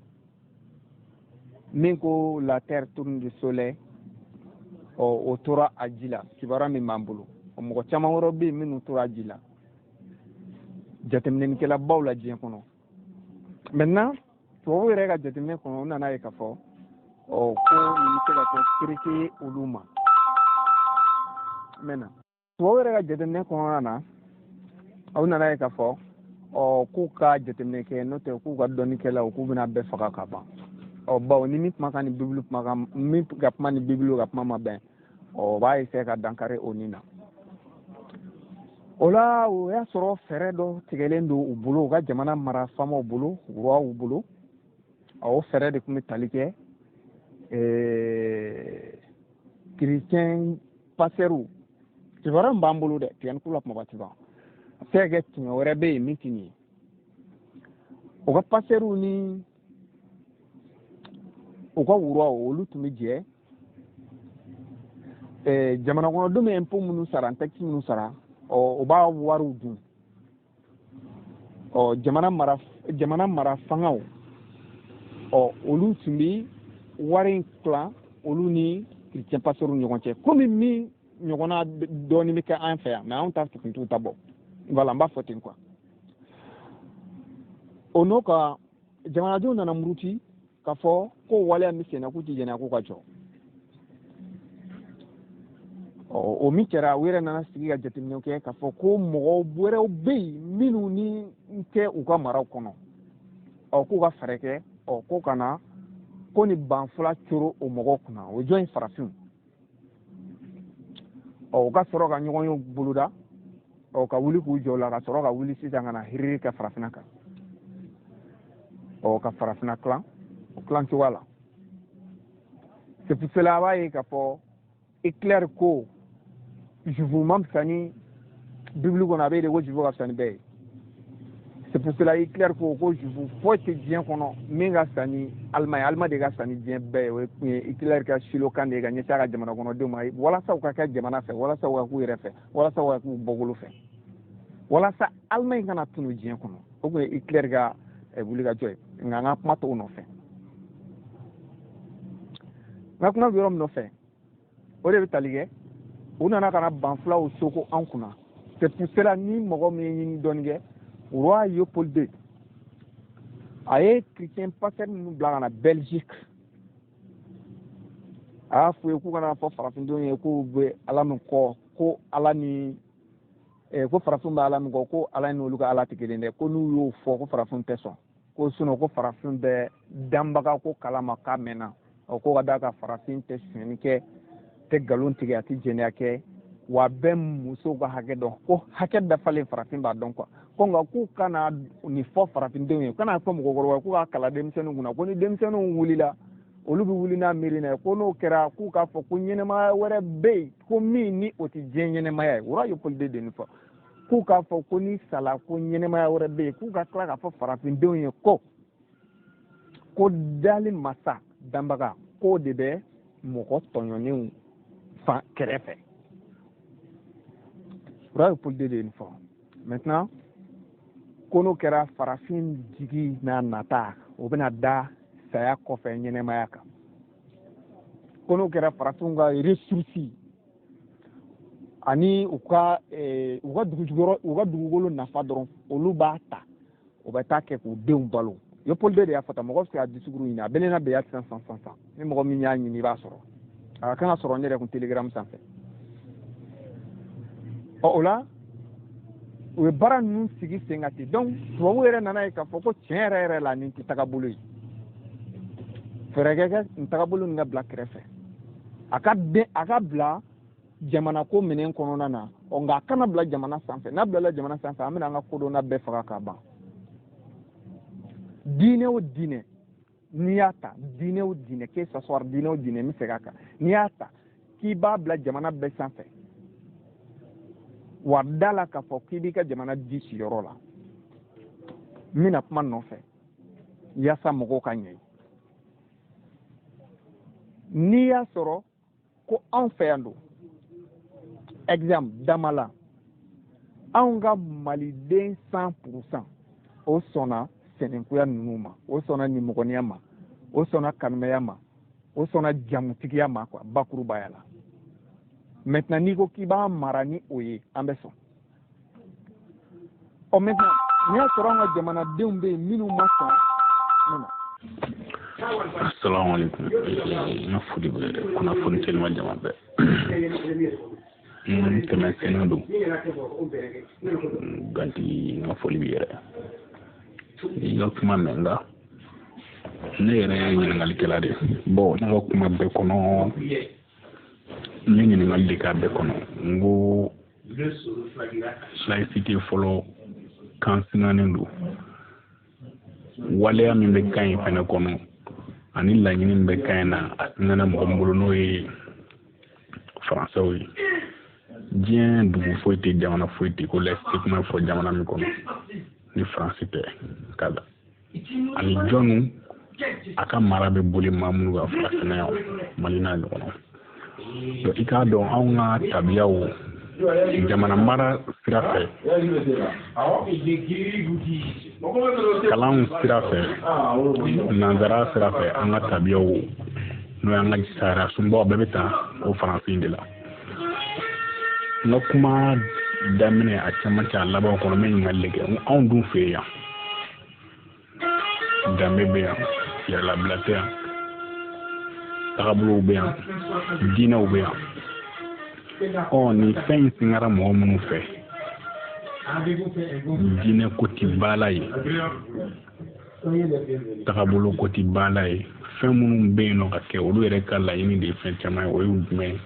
Speaker 1: min ko la terre tourne du soleil, ɔ o tora a ji la. Kibaruya min b'an bolo, ɔ mɔgɔ caman wɛrɛw bɛ yen minnu tora a ji la, jateminɛlikɛlabaw la diɲɛ kɔnɔ. Maintenant, tubabuw yɛrɛ ka jateminɛ kɔnɔ, u nana ye k'a fɔ ɔ ko nin bɛ se ka kɛ kereke ye olu ma. Maintenant, tubabuw yɛrɛ ka jateminɛ kɔnɔna na, u nana ye k'a fɔ ɔ k'u ka jateminɛ kɛ, n'o tɛ k'u ka dɔnnikɛlaw k'u bɛna bɛɛ faga ka ban. Ɔ bawo ni min kumakan ni Bibulu kumakan, min ka kuma ni Bibulu ka kuma ma bɛn, ɔ o b'a essayer ka dankari o ni na. O la o y'a sɔrɔ fɛɛrɛ dɔ tigɛlen don u bolo, u ka jamana mara faamaw bolo, roi bolo. O fɛɛrɛ de tun bɛ tali kɛ chrétien pasɛriw. Kibaruya min b'an bolo dɛ, tigɛni ko la kumaba ti ban, a bɛ se ka kɛ tiɲɛ wɛrɛ bɛ yen min tɛ nin ye. U ka pasɛriw ni u ka wuraw, olu tun bɛ jɛ jamana kɔnɔdenw bɛ impôt minnu sara, taxe minnu sara, ɔ o b'a wariw dun. Ɔ jamana mara fangaw, ɔ olu tun bɛ wari in tilan olu ni chrétien pasɛriw ni ɲɔgɔn cɛ, komi min ɲɔgɔnna dɔɔnin bɛ kɛ an fɛ yan, mais anw ta tun t'u ta bɔ. Voilà, n b'a fɔ ten quoi. O n'o ka jamanadenw nana muruti k'a fɔ ko waleya min senna k'u ti jɛnɛ, k'u ka jɔ. Ɔ o min kɛra, u yɛrɛ nana sigi ka jateminɛw kɛ k'a fɔ ko mɔgɔ wɛrɛw bɛ yen minnu ni tɛ u ka maraw kɔnɔ, ɔ k'u ka fɛɛrɛ kɛ, ɔ ko kana ko ni banfula coro o mɔgɔw kunna, o jɔn ye farafinw. Ɔ u ka sɔrɔ ka ɲɔgɔn ye boloda, ɔ ka wuli k'u jɔ la, ka sɔrɔ ka wuli sisan ka na hiriri kɛ farafinna kan, ɔ ka farafinna tilan o tilan cogoya la. C'est pour cela a b'a ye k'a fɔ Hitler ko jufu man fisa ni Bibulu kɔnɔ, a bɛ de ko jufu ka fisa ni bɛɛ ye. C'est pour cela Hitler ko ko jufu foyi tɛ diɲɛ kɔnɔ min ka fisa ni Allemagne, Allemagne de ka fisa ni diɲɛ bɛɛ ye. O tun ye Hitler ka slogan de ye ka ɲɛsin a ka jamana kɔnɔdenw ma, walasa u ka kɛ jamana fɛ, walasa u ka k'u yɛrɛ fɛ, walasa u ka k'u bɔkolo fɛ, walasa Allemagne kana tunu diɲɛ kɔnɔ. O tun ye Hitler ka wulikajɔ ye. Nka an ka kuma t'o nɔfɛ, n ka kuma bɛ yɔrɔ min nɔfɛ, o de bɛ tali kɛ u nana ka na banfulaw soko an kunna. C'est pour cela ni mɔgɔ min ye ɲini dɔɔni kɛ, roi Léopold II a ye chrétien pasteur minnu bila ka na Belgique, a y'a f'u ye k'u kana fɔ farafindenw ye k'u bɛ Ala min kɔ, ko Ala ni Ko farafin bɛ ala min kɔ, ko ala n'olu ka ala tɛ kelen dɛ, ko n'u y'o fɔ ko farafin tɛ sɔn, ko sinon ko farafin bɛ danbaga ko kalama k'a mɛnna. Ɔ, ko ka d'a kan farafin tɛ sonyɛni kɛ, tɛ nkalon tigɛ, a tɛ jɛnɛya kɛ, wa bɛɛ musow ka hakɛ dɔn, ko hakɛ dafalen farafin b'a dɔn quoi. Ko nka k'u kana nin fɔ farafindenw ye, kana fɔ mɔgɔkɔrɔba, k'u k'a kalan denmisɛnninw kunna, ko ni denmisɛnninw wulila, olu bɛ wuli n'a miirina ye, ko n'o kɛra k'u k'a fɔ ko ɲɛnɛmaya wɛrɛ bɛ yen, ko min ni o tɛ diɲɛ ɲɛnɛmaya ye. Roi Léopold de nin fɔ, k'u k'a fɔ ko ni sala ko ɲɛnɛmaya wɛrɛ bɛ yen, k'u ka tila k'a fɔ farafindenw ye ko dali masa danbaga k'o de bɛ mɔgɔ tɔɲɔnenw fan kɛrɛfɛ. Roi Léopold de nin fɔ. Maintenant, ko n'o kɛra, farafin jigi n'a nata o bɛna da saya kɔfɛ ɲɛnɛmaya kan. Ko n'o kɛra, farafinw ka ressource ani u ka dugujukɔrɔ, u ka dugukolo nafa dɔrɔn, olu b'a ta, o bɛ taa kɛ k'u denw balo. Léopold de y'a fɔ tan. Mɔgɔ bɛ se ka discours ɲini, a bɛ ne na bɛn san san san san, ni mɔgɔ min y'a ɲini i b'a sɔrɔ, a ka kan ka sɔrɔ ne yɛrɛ kun Telegram sanfɛ. Ɔ, o la u ye baara ninnu sigi sen kan ten. Donc tubabu yɛrɛ nana ye k'a fɔ ko tiɲɛ yɛrɛ yɛrɛ la, nin tɛ tagabolo ye, fɛɛrɛ kɛ kɛ nin tagabolo nin ka bila kɛrɛfɛ, a ka den a ka bila jamana ko minɛn kɔnɔna na. Ɔ, nka a kana bila jamana sanfɛ. N'a bilala jamana sanfɛ, an bɛna an ka kodɔnna bɛɛ faga k'a ban. Diinɛ o diinɛ n'i y'a ta, diinɛ o diinɛ, que ce soit diinɛ o diinɛ, n bɛ segin a kan, n'i y'a ta k'i b'a bila jamana bɛɛ sanfɛ, wa da la k'a fɔ k'i b'i ka jamana di siyɔrɔ la, n bɛna kuma nɔfɛ yaasa mɔgɔw ka ɲɛ. N'i y'a sɔrɔ ko anw fɛ yan don, exemple dama la, anw ka maliden 100% o sɔnna sɛnɛkuya ninnu ma, o sɔnna nimɔgɔniya ma, o sɔnna kanumɛya ma, o sɔnna jamutigiya ma quoi, bakurubaya la. Maintenant, n'i ko k'i b'a mara ni o ye, an bɛ sɔn. Ɔ, maintenant, n'i y'a sɔrɔ an ka jamanadenw bɛ yen minnu ma sɔn ne ma.
Speaker 2: Assalamu alaikum. N ka foli bɛ kunnafoni telima jama bɛɛ. N tɛmɛ senna don. Ganti, n ka foli b'i yɛrɛ. I ka kuma mɛn, nka ne yɛrɛ ye ɲininkalikɛla de ye. Bon, ne ka kuma bɛɛ kɔnɔ, n ye ɲininkali de k'a bɛɛ kɔnɔ. N ko laïcité fɔlɔ kan singanen don. Waleya min bɛ kan in fɛnɛ kɔnɔ ani laɲini min bɛ kan in na, a singana mɔgɔ min bolo, n'o ye faransɛw ye. Diɲɛ dugu foyi tɛ, jamana foyi tɛ ko laïcité kuma fɔ jamana min kɔnɔ ni Faransi tɛ ka da. Ani jɔnnu a ka mara bɛ boli maa minnu kan farafinna yan, Mali n'a ɲɔgɔnnaw. Donc i k'a dɔn, anw ka tabiyaw jamana mara sira fɛ, kalanw sira fɛ, nanzara sira fɛ, an ka tabiyaw, n'o y'an ka sariya sunbaw bɛɛ bɛ ta o faransi de la. N ka kuma daminɛ, a cɛmancɛ, a laban kɔnɔ, n bɛ ɲininkali de kɛ. Anw dun fɛ yan, danbe bɛ yan, yɛrɛlabila tɛ yan, tagabolow bɛ yan, diinɛw bɛ yan. Ɔ, nin fɛn in singara mɔgɔ minnu fɛ, diinɛ ko ti baala ye, tagabolo ko ti baala ye, fɛn minnu bɛ yen nɔ ka kɛ, olu yɛrɛ ka laɲini de ye fɛn caman ye. O ye jumɛn ye?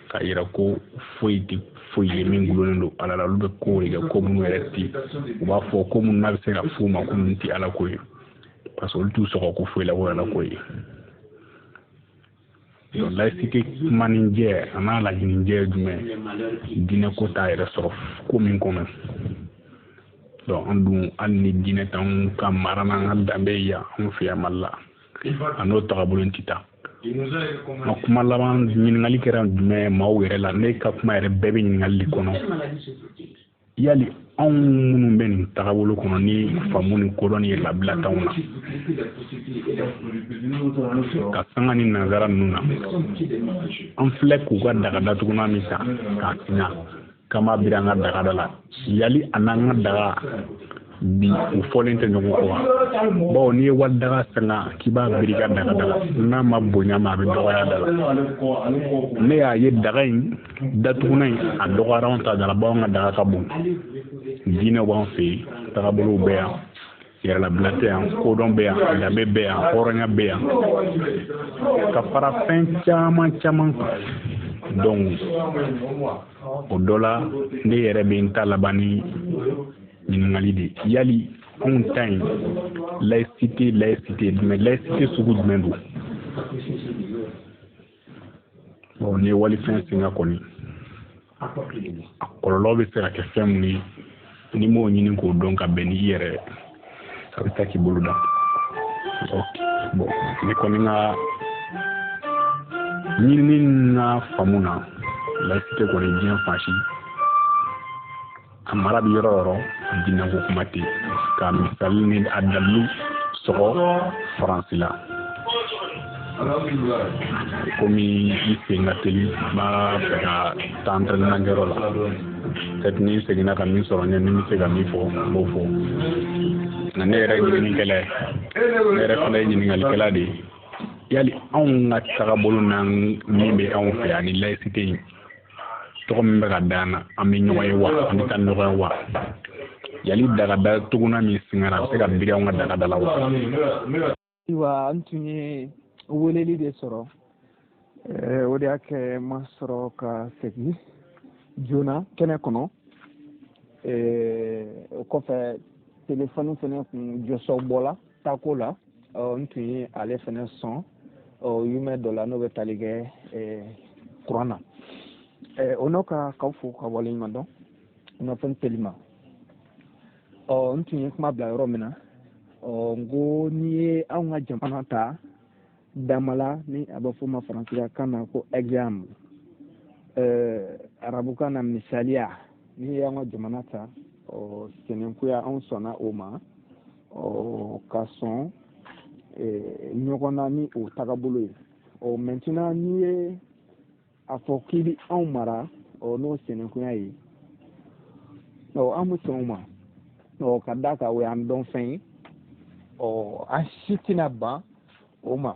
Speaker 2: K'a yira ko foyi tɛ foyi ye min gulonnen don ala la. Olu bɛ ko de kɛ, ko minnu yɛrɛ ti, u b'a fɔ ko minnu n'a bɛ se ka f'u ma ko ninnu tɛ ala ko ye, parce que olu t'u sɔgɔ ko foyi la ko ala ko ye. Donc laïcité kuma ni jɛ a n'a laɲini jɛ ye jumɛn ye? Diinɛ ko t'a yɛrɛ sɔrɔ ko min kɔnɔ. Donc an dun, hali ni diinɛ t'anw ka mara n'an ka danbe ye yan, anw fɛ yan Mali la, a n'o tagabolo in tɛ taa. N ka kuma laban, ɲininkali kɛra jumɛn ye maaw yɛrɛ la? Ne ka kuma yɛrɛ bɛɛ bɛ ɲininkali de kɔnɔ. Yali anw minnu bɛ nin tagabolo kɔnɔ ni faamu ni kodɔn ni labila t'anw na ka sanga ni nanzara ninnu na, an filɛ k'u ka daga datugunan min ta k'a siɲa k'an b'a biri an ka daga da la, yali a n'an ka daga Bi u fɔlen tɛ ɲɔgɔn kɔ wa? Bawo n'i ye walidaga sanga k'i b'a biri ka daga da la, n'a ma bonya ma, a bɛ dɔgɔya da la. Ne y'a ye daga in datugunan in, a dɔgɔyara anw ta da la, bawo an ka daga ka bon. Diinɛw b'an fɛ yen, tagabolow bɛ yan, yɛrɛlabila tɛ yan, kodɔn bɛ yan, danbe bɛ yan, hɔrɔnya bɛ yan, ka fara fɛn caman caman kan. Donc o dɔ la, ne yɛrɛ bɛ n ta laban ni ɲininkali de: yali anw ta in laïcité, laïcité jumɛn, laïcité sugu jumɛn don? Bon, n'i ye walifɛn singa kɔni, a kɔlɔlɔ bɛ se ka kɛ fɛn mun ye, n'i m'o ɲini k'o dɔn ka bɛn n'i yɛrɛ, a bɛ taa k'i bolo da. Ok, bon, ne kɔni ka ɲinini n ka faamu na, laïcité kɔni, diɲɛ fan si a mara bɛ yɔrɔ o yɔrɔ, diinɛko kuma tɛ yen. Ka misali ni a dalilu sɔgɔ Faransi la. Komi i sen ka teli, n b'a fɛ ka taa entraînement kɛyɔrɔ la. Peut-être ni n seginna ka min sɔrɔ ɲɛ, ni n bɛ se ka min fɔ, n b'o fɔ. Nka ne yɛrɛ ye ɲininikɛla ye, ne yɛrɛ fana ye ɲininkalikɛla de ye: yali anw ka tagabolo n'an min bɛ anw fɛ ani laïcité in tɔgɔ min bɛ ka d'an na, an bɛ ɲɔgɔn ye wa? An bɛ taa ɲɔgɔn ye wa? Yali daga datugunan min singara, a bɛ se ka biri anw ka daga da la wa?
Speaker 1: Ayiwa, n tun ye weleli de sɔrɔ, o de y'a kɛ ma sɔrɔ ka segin joona kɛnɛ kɔnɔ. O kɔfɛ, telefɔni fɛnɛ kun jɔsɔ bɔla tako la. N tun ye ale fɛnɛ sɔn yumɛ dɔ la, n'o bɛ tali kɛ kuran na. O n'o ka k'aw fo ka waleɲuman dɔn kunnafoni telima. Ɔ, n tun ye kuma bila yɔrɔ min na, ɔ, n ko n'i ye anw ka jamana ta damala, ni a bɛ f'o ma faransikan na ko exemple, arabukan na misaliya, n'i ye an ka jamana ta, ɔ, sɛnɛkuya, anw sɔnna o ma, ɔ, ka sɔn ɲɔgɔn na ni o tagabolo ye. Ɔ, maintenant, n'i ye a fɔ k'i bɛ anw mara, ɔ, n'o sɛnɛkuya ye, ɔ, an bɛ sɔn o ma, ɔ, ka d'a kan o y'an dɔn fɛn ye. Ɔ, an si tɛna ban o ma.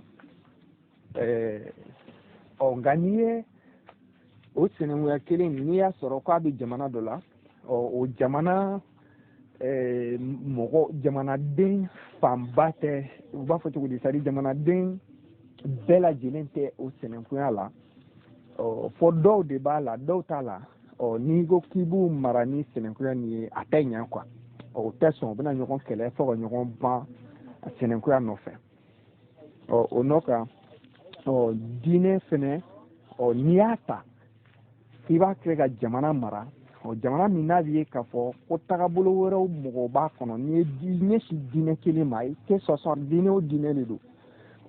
Speaker 1: Ɔ, nka n'i ye o sinankunya kelen, n'i y'a sɔrɔ k'a bɛ jamana dɔ la, ɔ, o jamana mɔgɔ, jamanaden fanba tɛ, u b'a fɔ cogo di, c'est à dire jamanaden bɛɛ lajɛlen tɛ o sinankunya la, ɔ, fɔ dɔw de b'a la, dɔw t'a la. Ɔ, n'i ko k'i b'u mara ni sinankunya nin ye, a tɛ ɲɛ quoi. Ɔ, o tɛ sɔn, u bɛna ɲɔgɔn kɛlɛ fo ka ɲɔgɔn ban sinankunya nɔfɛ. Ɔ, o nɔ kan, ɔ, diinɛ fɛnɛ, ɔ, n'i y'a ta k'i b'a kɛ ka jamana mara, ɔ, jamana min n'a bɛ ye k'a fɔ ko tagabolo wɛrɛw mɔgɔw b'a kɔnɔ, n'i ye ɲɛsin diinɛ kelen ma, que ce soit diinɛ o diinɛ de don,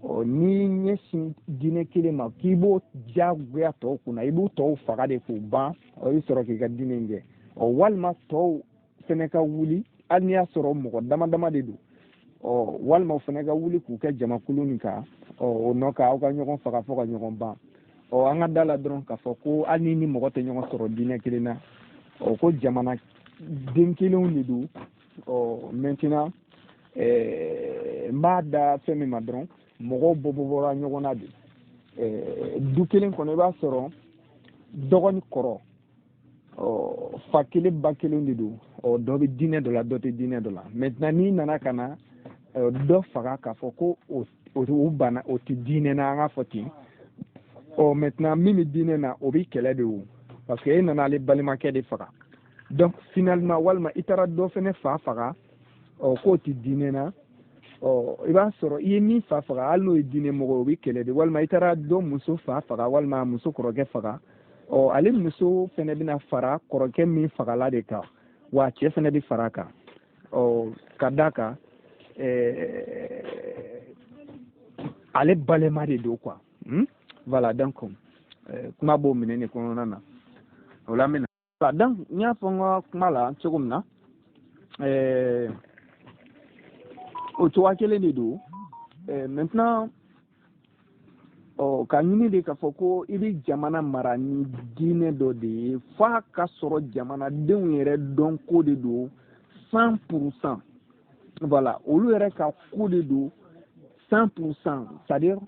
Speaker 1: ɔ, n'i ɲɛsin diinɛ kelen ma k'i b'o diyagoya tɔw kunna, i b'u tɔw faga de k'u ban, ɔ, i bɛ sɔrɔ k'i ka diinɛ in kɛ. Ɔ, walima tɔw fɛnɛ ka wuli, hali n'i y'a sɔrɔ mɔgɔ dama dama de don, ɔ, walima o fɛnɛ ka wuli k'u kɛ jamakulu nin kan, ɔ, o nɔ kan aw ka ɲɔgɔn faga fo ka ɲɔgɔn ban. Ɔ, an ka da la dɔrɔn k'a fɔ ko hali ni mɔgɔ tɛ ɲɔgɔn sɔrɔ diinɛ kelen na, ɔ, ko jamana den kelenw de don. Ɔ, maintenant, n b'a da fɛn min ma dɔrɔn, mɔgɔw bɔ bɔra ɲɔgɔn na de. Du kelen kɔnɔ, i b'a sɔrɔ dɔgɔ ni kɔrɔ, ɔ, fa kelen ba kelen de don, ɔ, dɔ bɛ diinɛ dɔ la, dɔ tɛ diinɛ dɔ la. Maintenant, n'i nana ka na dɔ faga k'a fɔ ko o banna, o tɛ diinɛ na, an k'a fɔ ten. Ɔ, maintenant, min bɛ diinɛ na, o bɛ kɛlɛ de o, parce que e nana ale balimakɛ de faga. Donc finalement, walima i taara dɔ fɛnɛ fa faga, ɔ, k'o tɛ diinɛ na, ɔ, i b'a sɔrɔ i ye min fa faga, hali n'o ye diinɛ mɔgɔ ye, o bɛ kɛlɛ de. Walima i taara dɔ muso fa faga, walima muso kɔrɔkɛ faga, ɔ, ale muso fɛnɛ bɛna fara kɔrɔkɛ min fagala de kan, wa cɛ fɛnɛ bɛ fara a kan. Ɔ, ka d'a kan ale balima de don quoi. Voilà, donc kuma b'o minɛ nin kɔnɔna na. O la n bɛna, voilà, donc n y'a fɔ n ka kuma la cogo min na, o cogoya kelen de don. Maintenant, ɔ, ka ɲini de k'a fɔ ko i bɛ jamana mara ni diinɛ dɔ de ye, f'a ka sɔrɔ jamanadenw yɛrɛ dɔn ko de don. 100%. Voilà, olu yɛrɛ ka ko de don 100%, c'est-à-dire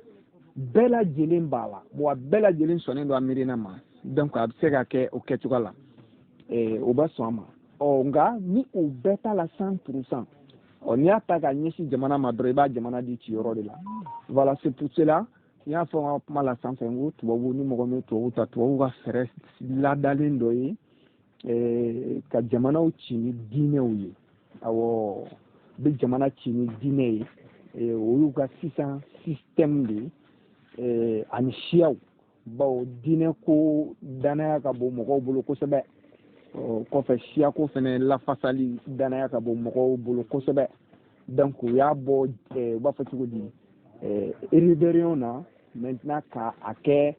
Speaker 1: bɛɛ lajɛlen b'a la, wa bɛɛ lajɛlen sɔnnen don a miirina ma. Donc a bɛ se ka kɛ o kɛcogoya la, o bɛ sɔn a ma. Ɔ nka ni o bɛɛ t'a la 100%, ɔ n'i y'a ta k'a ɲɛsin jamana ma dɔrɔn, i b'a jamana di ciyɔrɔ de la. Voilà, c'est pour cela n y'a fɔ n ka kuma la sanfɛ, n ko tubabu, ni mɔgɔ min ye tubabu ta, tubabu ka fɛɛrɛ ladalen dɔ ye ka jamanaw ci ni diinɛw ye. Awɔ, bɛ jamana ci ni diinɛ ye, o y'u ka sisan système de ye, ani siyaw, bawo diinɛ ko danaya ka bon mɔgɔw bolo kosɛbɛ. Kɔfɛ siyako fɛnɛ lafasali danaya ka bon mɔgɔw bolo kosɛbɛ. Donc u y'a bɔ, u b'a fɔ cogo di, rébellion na maintenant ka a kɛ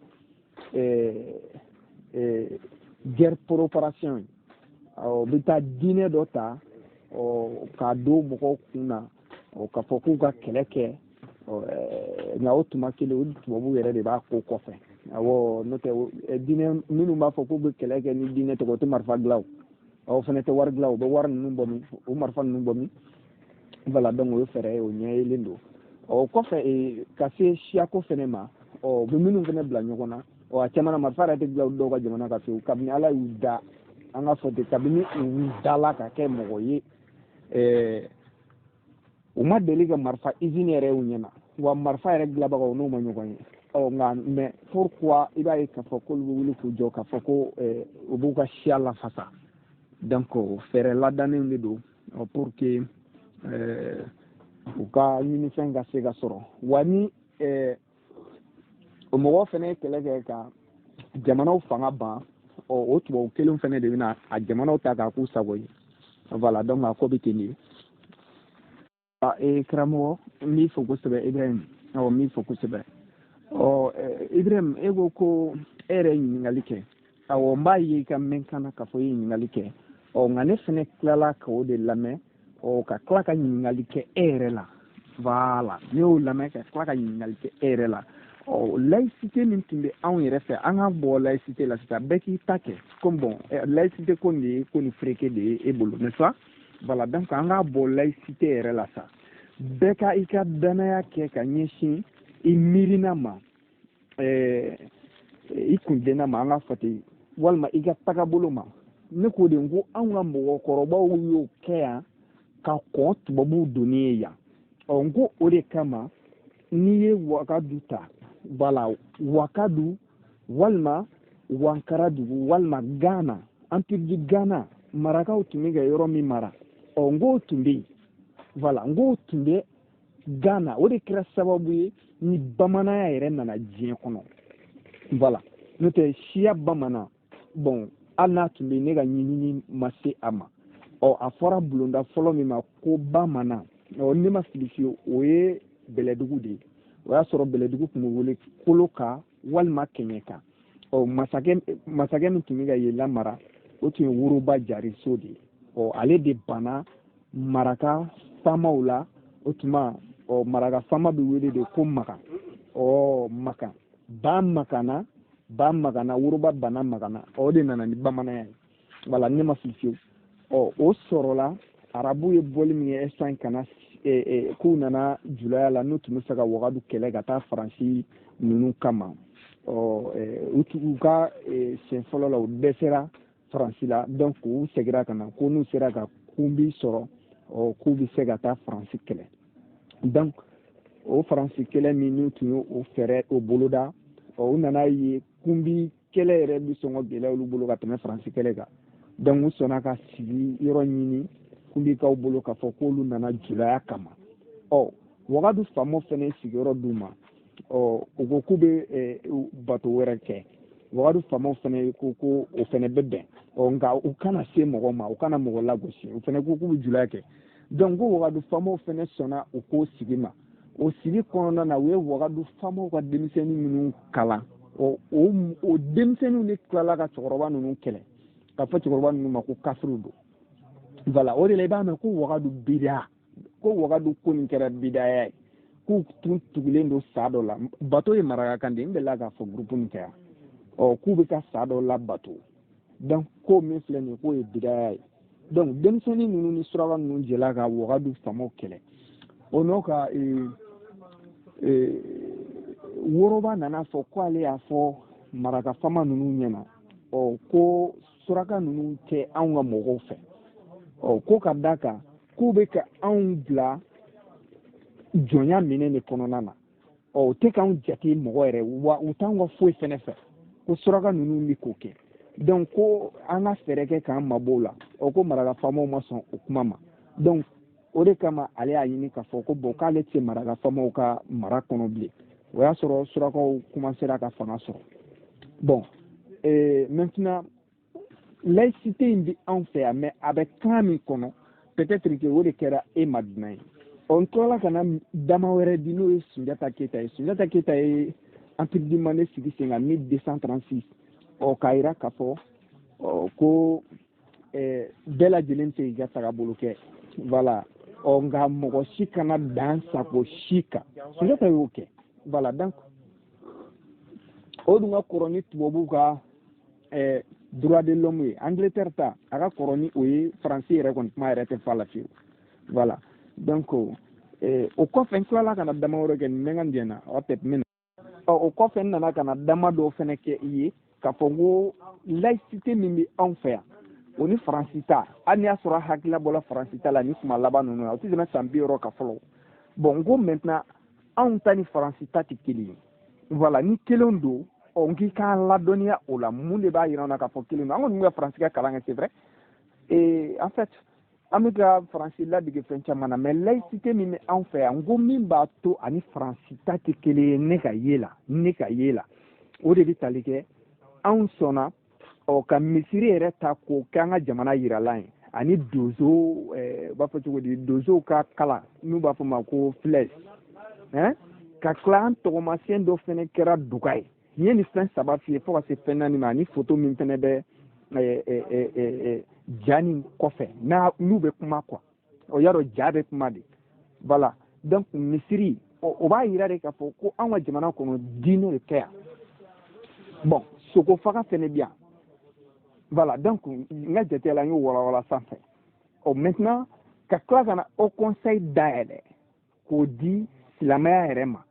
Speaker 1: guerre préparation ye. U bɛ taa diinɛ dɔ ta k'a don mɔgɔw kun na, k'a fɔ k'u ka kɛlɛ kɛ, nka o tuma kelen, o tubabuw yɛrɛ de b'a ko kɔfɛ. Awɔ, n'o tɛ diinɛ minnu b'a fɔ k'u bɛ kɛlɛ kɛ ni diinɛ tɔgɔ, o tɛ marifa dilan, o fana tɛ wari dilan, u bɛ wari ninnu bɔ min, o marifa ninnu bɔ min. Voilà, donc o ye fɛɛrɛ ye, o ɲɛ yelen don. Ɔ kɔfɛ ka se siyako fɛnɛ ma, ɔ u bɛ minnu fɛnɛ bila ɲɔgɔn na, ɔ a caman na marifa yɛrɛ tɛ dilan dɔw ka jamana kan fiyewu. Kabini Ala y'u da, an ka fɔ ten, kabini u dala ka kɛ mɔgɔ ye, u ma deli ka marifa usine yɛrɛ y'u ɲɛna, wa marifa yɛrɛ dilanbagaw n'u ma ɲɔgɔn ye. Ɔ nka mais pourquoi i b'a ye k'a fɔ k'olu bɛ wuli k'u jɔ k'a fɔ ko u b'u ka siya lafasa? Donc fɛɛrɛ ladannen de don pour que u ka ɲinifɛn ka se ka sɔrɔ. Wa ni o mɔgɔw fɛnɛ ye kɛlɛ kɛ ka jamanaw fanga ban, ɔ o tubabu kelen fɛnɛ de bɛna a jamanaw ta k'a k'u sago ye. Voilà, donc a ko bɛ ten de. Karamɔgɔ, n b'i fo kosɛbɛ Ibrahim. Awɔ, n b'i fo kosɛbɛ. Ɔ Ibrahim, e ko ko e yɛrɛ ye ɲininkali kɛ. Awɔ, n b'a ye i ka mɛnkan na k'a fɔ i ye ɲininkali kɛ. Ɔ nka ne fɛnɛ tilala k'o de lamɛn, ɔ ka tila ka ɲininkali kɛ e yɛrɛ la. Voilà, ne y'o lamɛn ka tila ka ɲininkali kɛ e yɛrɛ la. Ɔ laïcité min tun bɛ anw yɛrɛ fɛ, an ka bɔ laïcité la sisan, bɛɛ k'i ta kɛ. Comme bon, laïcité ko nin de ye ko nin fereke de ye e bolo, n'est-ce pas? Voilà, donc an k'a bɔ laïcité yɛrɛ la sa, bɛɛ ka i ka danaya kɛ ka ɲɛsin i miirina ma, i kuntilenna ma, an ka fɔ ten, walima i ka tagabolo ma. Ne k'o de ko anw ka mɔgɔkɔrɔbaw y'o kɛ yan ka kɔn tubabuw donni ye yan. Ɔ n ko o de kama n'i ye Wagadu ta, voilà, Wagadu walima Wankaradugu walima Gana, Empire du Ghana, marakaw tun bɛ ka yɔrɔ min mara, ɔ n k'o tun bɛ yen. Voilà, n k'o tun bɛ Ghana, o de kɛra sababu ye ni bamananya yɛrɛ nana diɲɛ kɔnɔ. Voilà, n'o tɛ siya bamanan, bon hali n'a tun bɛ, ne ka ɲinini ma se a ma. Ɔ a fɔra bulonda fɔlɔ min ma ko bamanan, ɔ ne ma fili fiyewu, o ye Bɛlɛdugu de ye. O y'a sɔrɔ Bɛlɛdugu tun bɛ wele Koloka walima Kɛɲɛka. Ɔ masakɛ min tun bɛ ka yen lamara, o tun ye Woroba Jariso de ye. Ɔ ale de banna maraka faamaw la. O tuma ɔ maraka faama bɛ wele de ko Makan. Ɔ Makan ba Makana, ba Makana, Woroba banna Makana, ɔ o de nana ni bamananya ye. Voilà, ne ma fili fiyewu. Ɔ o sɔrɔla arabu ye bɔli min kɛ Espagne ka na, k'u nana julaya la, n'u tun bɛ fɛ ka Wagadu kɛlɛ ka taa Faransi ninnu kama. Ɔ u ka siɲɛ fɔlɔ la, u dɛsɛra Faransi la, donc u seginna ka na ko n'u sera ka kunbi sɔrɔ, ɔ k'u bɛ se ka taa Faransi kɛlɛ. Donc o Faransi kɛlɛ min n'u tun ye o fɛɛrɛ o boloda, ɔ u nana ye kunbi kɛlɛ yɛrɛ bɛ sɔn ka gɛlɛya olu bolo ka tɛmɛ Faransi kɛlɛ kan. Donc u sɔnna ka sigi yɔrɔ ɲini kunbikaw bolo k'a fɔ k'olu nana julaya kama. Ɔ Wagadu faamaw fɛnɛ ye sigiyɔrɔ d'u ma. Ɔ u ko k'u bɛ bato wɛrɛ kɛ. Wagadu faamaw fɛnɛ ko ko o fɛnɛ bɛ bɛn, ɔ nka u kana se mɔgɔ ma, u kana mɔgɔ lagosi. U fɛnɛ ko k'u bɛ julaya kɛ. Donc ko Wagadu faamaw fɛnɛ sɔnna u k'o sigi ma. O sigi kɔnɔna na, u ye Wagadu faamaw ka denmisɛnnin minnu kalan, ɔ o denmisɛnninw de tilala ka cɛkɔrɔba ninnu kɛlɛ, k'a fɔ cɛkɔrɔba ninnu ma ko kafiriw don. Voilà, o de la i b'a mɛn ko Wagadu bida, ko Wagadu ko nin kɛra bidaya ye, k'u tun tugulen don sa dɔ la. Bato ye marakakan de ye, n delila k'a fɔ groupe nin kɛ yan. Ɔ k'u bɛ ka sa dɔ labato, donc ko min filɛ nin ye, k'o ye bidaya ye. Donc denmisɛnnin ninnu ni suraka ninnu jɛla ka Wagadu faamaw kɛlɛ. O n'o ka Woroba nana fɔ ko ale y'a fɔ maraka faama ninnu ɲɛna, ɔ ko suraka ninnu tɛ anw ka mɔgɔw fɛ, ɔ ko ka da kan k'u bɛ ka anw bila jɔnya minɛn de kɔnɔna na, ɔ u tɛ k'anw jate mɔgɔ yɛrɛ, wa u t'anw ka foyi fɛnɛ fɛ, ko suraka ninnu bɛ k'o kɛ. Donc ko an ka fɛɛrɛ kɛ k'an mabɔ o la. Ɔ ko maraka faamaw ma sɔn o kuma ma. Donc o de kama ale y'a ɲini k'a fɔ ko bon, k'ale tɛ maraka faamaw ka mara kɔnɔ bilen. O y'a sɔrɔ surakaw commencera ka fanga sɔrɔ. Bon, maintenant laïcité in bɛ anw fɛ yan, mais a bɛ kan min kɔnɔ, peut-être que o de kɛra e ma dunan ye. Ɔ n tilala ka na dama wɛrɛ di, n'o ye Sunjata Keyita ye. Sunjata Keyita ye Empire du Mali sigi sen kan 1236. Ɔ k'a yira k'a fɔ ɔ ko bɛɛ lajɛlen tɛ k'i ka tagabolo kɛ, voilà. Ɔ nka mɔgɔ si kana dan sago si kan. Sunjata y'o kɛ, voilà. Donc o dun ka kɔrɔ ni tubabuw ka droit de l'homme ye. Angleterre ta, a ka kɔrɔ ni o ye. Faransi yɛrɛ kɔni, kuma yɛrɛ tɛ fɔ a la fiyewu, voilà. Donc o kɔfɛ, n tilala ka na dama wɛrɛ kɛ nin bɛ n ka jɛn na ɔ tɛ min. Ɔ o kɔfɛ, n nana ka na dama dɔw fɛnɛ kɛ i ye k'a fɔ ko laïcité min bɛ anw fɛ yan, o ni Faransi ta, hali n'i y'a sɔrɔ hakilila bɔra Faransi ta la ni kuma laban ninnu na, o tɛ tɛmɛ san 60 kan fɔlɔ. Bon, n ko maintenant anw ta ni Faransi ta tɛ kelen ye, voilà. Ni kelenw don, ɔ n k'i k'an ladɔnniya o la. Mun de b'a yira an na k'a fɔ kelen don? An kɔni bɛ ka Faransi ka kalan kɛ, c'est vrai, et en fait an bɛ ka Faransi ladege fɛn caman na, mais laïcité min bɛ anw fɛ yan, n ko min b'a to ani Faransi ta tɛ kelen ye, ne ka ye la, o de bɛ tali kɛ anw sɔnna ɔ ka misiri yɛrɛ ta k'o kɛ an ka jamana yiralan ye, ani donso, u b'a fɔ cogo di, donsow ka kala n'u b'a fɔ ma ko flèche hein, ka tila an tɔgɔmasiyɛn dɔ fɛnɛ kɛra duga ye. N ye nin fɛn saba f'i ye fo ka se fɛn naani ma, ani foto min fɛnɛ bɛ ja nin kɔfɛ n'a n'u bɛ kuma quoi. O y'a dɔn ja bɛ kuma de, voilà. Donc misiri, o b'a yira de k'a fɔ ko anw ka jamana kɔnɔ diinɛ de kɛ yan. Bon, sogo faga fɛnɛ bɛ yan, voilà. Donc n ka jate la, n y'o walawala sanfɛ. Ɔ maintenant ka tila ka na haut conseil dayɛlɛ k'o di silamɛya yɛrɛ ma.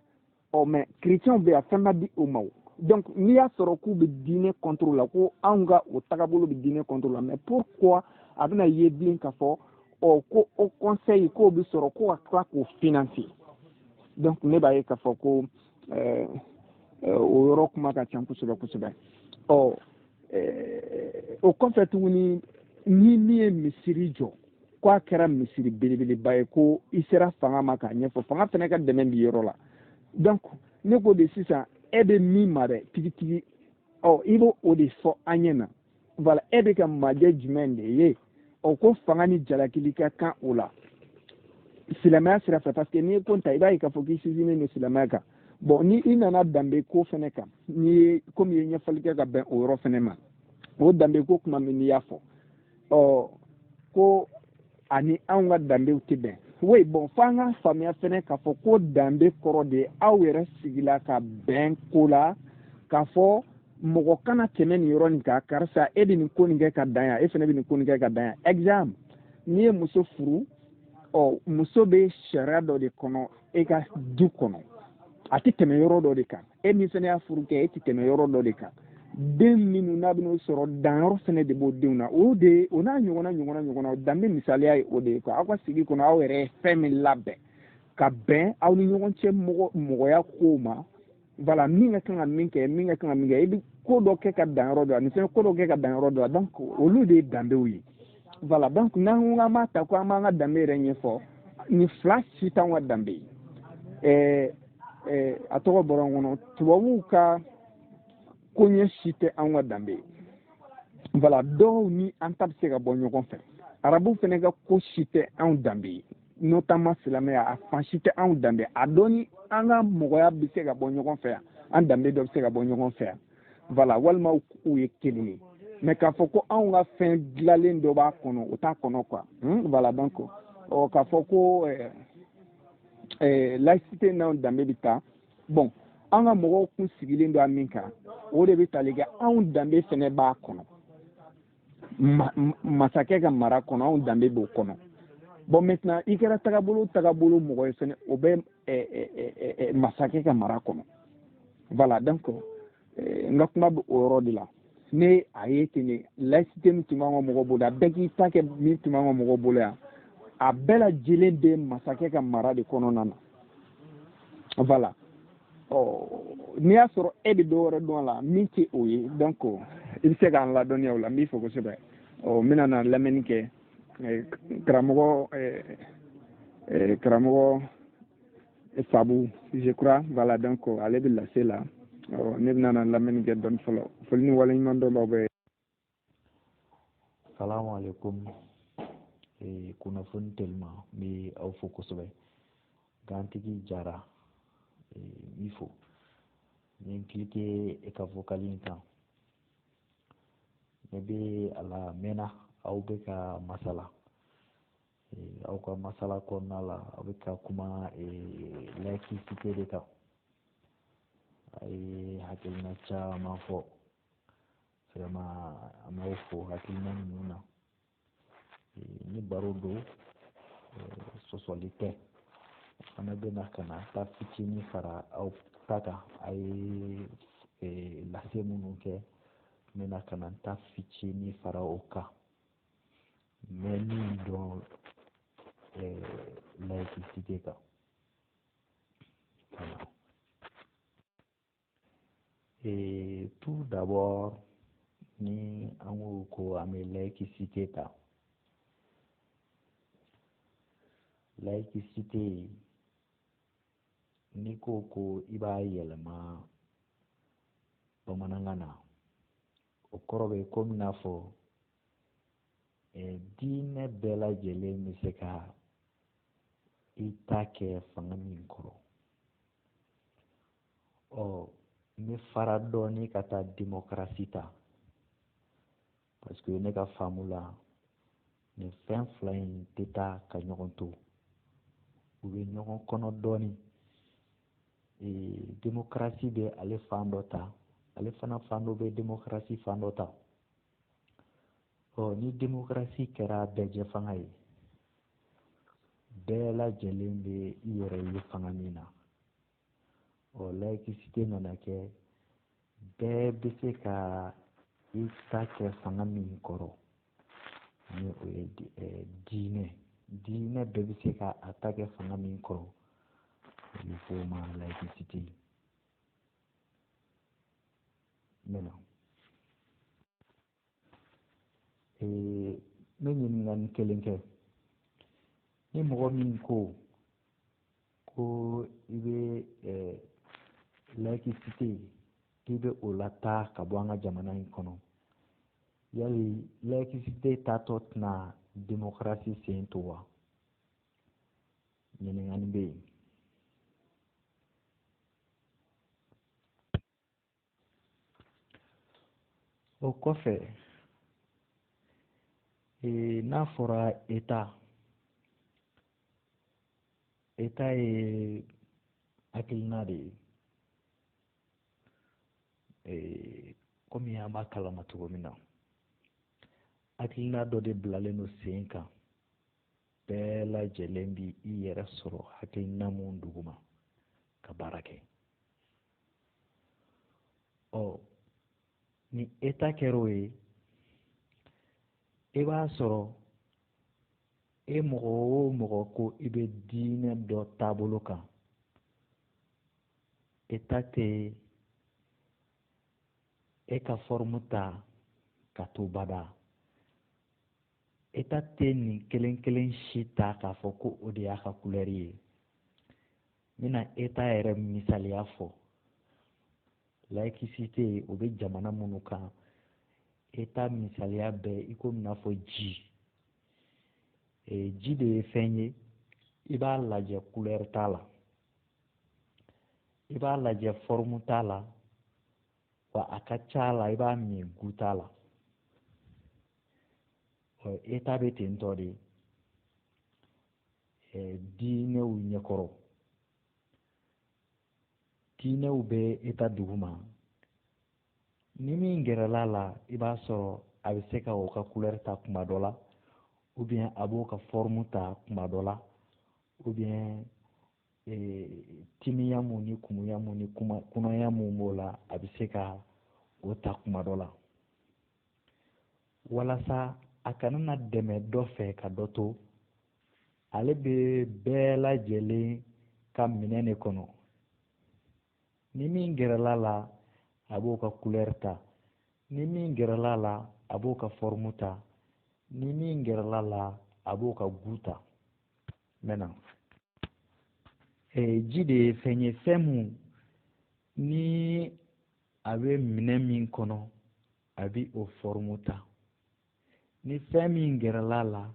Speaker 1: Ɔ mais chrétiens bɛ yan, fɛn ma di o ma. O donc n'i y'a sɔrɔ k'u bɛ diinɛ contre la, ko anw ka o tagabolo bɛ diinɛ contre la, mais pourquoi a bɛna ye bilen k'a fɔ ɔ ko haut conseil k'o bɛ sɔrɔ ko ka tila k'o financer? Donc ne b'a ye k'a fɔ ko o yɔrɔ kuma ka ca kosɛbɛ kosɛbɛ. Ɔ o kɔfɛ tuguni, ni min ye misiri jɔ ko a kɛra misiri belebeleba ye, ko i sera fanga ma k'a ɲɛfɔ, fanga fana ka dɛmɛ b'i yɔrɔ la. Donc ne ko de sisan, e bɛ min ma dɛ tigitigi, ɔ i b'o o de fɔ an ɲɛna, voilà. E bɛ ka majɛ jumɛn de ye ɔ ko fanga ni jalakili ka kan o la silamɛya sira fɛ? Parce que n'i ye ko ta, i b'a ye k'a fɔ k'i sinsinnen don silamɛya kan. Bon, ni i nana danbe ko fɛnɛ kan, n'i ye komi i ye ɲɛfɔli kɛ ka bɛn o yɔrɔ fɛnɛ ma, o danbe ko kuma min n'i y'a fɔ, ɔ ko ani anw ka danbew tɛ bɛn. Oui, bon, f'an ka faamuya fɛnɛ k'a fɔ ko danbe kɔrɔ de ye aw yɛrɛ sigila ka bɛn ko la, k'a fɔ mɔgɔ kana tɛmɛ nin yɔrɔ nin kan, karisa e bɛ nin ko nin kɛ ka dan yan, e fɛnɛ bɛ nin ko nin kɛ ka dan yan. Exemple, n'i ye muso furu, ɔ muso bɛ sariya dɔ de kɔnɔ e ka du kɔnɔ, a tɛ tɛmɛ yɔrɔ dɔ de kan. E min fɛnɛ y'a furu kɛ, e tɛ tɛmɛ yɔrɔ dɔ de kan. Den minnu n'a bɛn'o sɔrɔ, danyɔrɔ fɛnɛ de b'o denw na. O de o n'a ɲɔgɔnna ɲɔgɔnna ɲɔgɔnna, danbe misaliya ye o de ye quoi. Aw ka sigi kɔnɔ, aw yɛrɛ ye fɛn min labɛn ka bɛn aw ni ɲɔgɔn cɛ mɔgɔ mɔgɔya kow ma, voilà, min ka kan ka min kɛ, min ka kan ka min kɛ, i bɛ ko dɔ kɛ ka dan yɔrɔ dɔ la, nin fɛnɛ ko dɔ kɛ ka dan yɔrɔ dɔ la. Donc olu de ye danbew ye, voilà. Donc n'an ko k'an b'a ta ko an b'an ka danbe yɛrɛ ɲɛfɔ, nin fila si t'anw ka danbe ye. ɛɛ ɛɛ a tɔgɔ bɔra n kɔnɔ, tubabuw ka koɲɛ si tɛ anw ka danbe ye, voilà. Dɔw ni an ta bɛ se ka bɔ ɲɔgɔn fɛ. Arabuw fɛnɛ ka ko si tɛ anw danbe ye, notamment silamɛya, a fan si tɛ anw danbe. A dɔ ni an ka mɔgɔya bɛ se ka bɔ ɲɔgɔn fɛ yan, an danbe dɔ bɛ se ka bɔ ɲɔgɔn fɛ yan, voilà, walima u ye kelen ye. Mais k'a fɔ ko anw ka fɛn dilanlen dɔ b'a kɔnɔ, o t'a kɔnɔ quoi. Voilà. Donc ɔ k'a fɔ ko laïcité n'anw danbe bɛ taa, bon, an ka mɔgɔw kun sigilen don a min kan, o de bɛ tali kɛ anw danbe fɛnɛ b'a kɔnɔ. Masakɛ ka mara kɔnɔ, anw danbe b'o kɔnɔ. Bon, maintenant, i kɛra tagabolo tagabolo mɔgɔ ye fɛnɛ, o bɛ masakɛ ka mara kɔnɔ. Voilà, donc n ka kuma bɛ o yɔrɔ de la. Ne a ye ten de, laïcité min tun b'an ka mɔgɔw bolo, a bɛɛ k'i ta kɛ min tun b'an ka mɔgɔw bolo yan, a bɛɛ lajɛlen bɛ masakɛ ka mara de kɔnɔna na. Voilà. Ɔ, n'i y'a sɔrɔ e bɛ dɔ wɛrɛ dɔn a la min tɛ o ye, donc i bɛ se k'an ladɔnniya o la. N b'i fo kosɛbɛ. Ɔ, n bɛna na lamɛnni kɛ. Karamɔgɔ Sabu, je crois, voilà, donc ale bɛ lase la. Ɔ, ne bɛna na lamɛnni kɛ dɔɔni fɔlɔ. Foli ni waleɲuman dɔn b'aw bɛɛ.
Speaker 3: Salamu alaikum. Kunnafoni telima, n bɛ aw fo kosɛbɛ. Gantigi Jara, n b'i fo. N ye n cliquer e ka vocal in kan. Ne bɛ a la mɛnna aw bɛ ka masala. Aw ka masala kɔnɔna la, aw bɛ ka kuma laïcité de kan. A ye hakilina caman fɔ. Vraiment, an b'aw fo hakilina ninnu na. Ni baro don, sɔsɔli tɛ. Fana bɛna ka na ta fitinin fara aw ta kan. A ye lase minnu kɛ, n bɛna ka na ta fitinin fara o kan. N bɛ min dɔn laïcité kan. Voilà. Et tout d'abord, ni an ko ko an bɛ laïcité ta, laïcité, n'i ko ko i b'a yɛlɛma bamanankan na, o kɔrɔ bɛ komi n'a fɔ diinɛ bɛɛ lajɛlen bɛ se ka i ta kɛ fanga min kɔrɔ. Ɔ, n bɛ fara dɔɔni ka taa démocratie ta, parce que ne ka faamu la, nin fɛn fila in tɛ taa ka ɲɔgɔn to, u bɛ ɲɔgɔn kɔnɔ dɔɔni. Démocratie bɛ ale fan dɔ ta, ale fana fan dɔ bɛ démocratie fan dɔ ta. Ɔ, ni démocratie kɛra bɛɛjɛ fanga ye, bɛɛ lajɛlen bɛ i yɛrɛ ye fanga min na. Ɔ, laïcité nana kɛ bɛɛ bɛ se ka i ta kɛ fanga min kɔrɔ, ni o ye diinɛ, diinɛ bɛɛ bɛ se ka a ta kɛ fanga min kɔrɔ, o bɛ fɔ o ma laïcité. N bɛ na n bɛ ɲininkali kelen kɛ. Ni mɔgɔ min ko ko i bɛ laïcité, k'i bɛ o lataa ka bɔ an ka jamana in kɔnɔ, yali laïcité taatɔ tɛna démocratie sen to wa? Ɲininkali bɛ yen. O kɔfɛ, n'a fɔra État, État ye hakilina de ye. Komi an b'a kalama cogo min na, hakilina dɔ de bilalen don sen kan, bɛɛ lajɛlen bi i yɛrɛ sɔrɔ hakilina mun duguma ka baara kɛ. Ɔ, ni État kɛra o ye, i b'a sɔrɔ e mɔgɔ o mɔgɔ ko i bɛ diinɛ dɔ taabolo kan, État tɛ e ka forme ta ka to bada. État tɛ nin kelen kelen si ta k'a fɔ ko o de y'a ka couleur ye. N bɛna État yɛrɛ misaliya fɔ. Laïcité, o bɛ jamana minnu kan, État misaliya bɛɛ i komi n'a fɔ ji. Ji de ye fɛn ye, i b'a lajɛ couleur t'a la, i b'a lajɛ forme t'a la, wa a ka ca la i b'a min goût t'a la. Ɔ, État bɛ ten tɔ de diinɛw ɲɛkɔrɔ. Diinɛw bɛ État duguma. Ni min gɛrɛla la, i b'a sɔrɔ A bɛ se ka o ka couleur ta kuma dɔ la, ou bien a b'o ka forme ta kuma dɔ la, ou bien timiya mun ni kumuya mun ni kunaya mun b'o la, a bɛ se ka o ta kuma dɔ la, walasa a kana na dɛmɛ dɔ fɛ ka dɔ to. Ale bɛ bɛɛ lajɛlen ka minɛn de kɔnɔ. Ni min gɛrɛla la, a b'o ka couleur ta. Ni min gɛrɛla la, a b'o ka forme ta. Ni min gɛrɛla la, a b'o ka goût ta. Maintenant, ji de ye fɛn ye, fɛn mun ni a bɛ minɛn min kɔnɔ, a bɛ o forme ta. Ni fɛn min gɛrɛla la,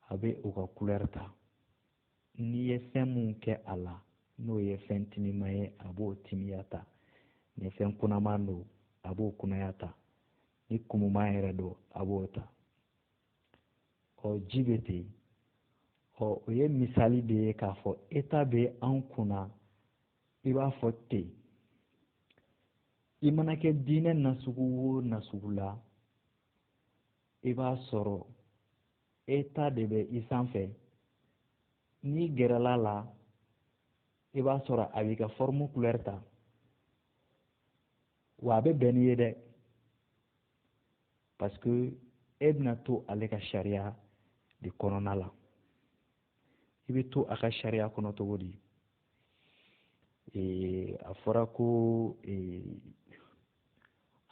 Speaker 3: a bɛ o ka couleur ta. N'i ye fɛn mun kɛ a la, n'o ye fɛn timiman ye, a b'o timiya ta. Ni fɛn kunaman don, a b'o kunaya ta. Ni kumuman yɛrɛ don, a b'o ta. Ɔ, ji bɛ ten. Ɔ, o ye misali de ye k'a fɔ État bɛ an kunna i b'a fɔ ten. I mana kɛ diinɛ nasugu o nasugu la, i b'a sɔrɔ État de bɛ i sanfɛ. N'i gɛrɛla la, i b'a sɔrɔ a b'i ka forme couleur ta, wa a bɛ bɛn n'i ye dɛ, parce que e bɛna to ale ka sariya de kɔnɔna la. I bɛ to a ka sariya kɔnɔ cogo di? A fɔra ko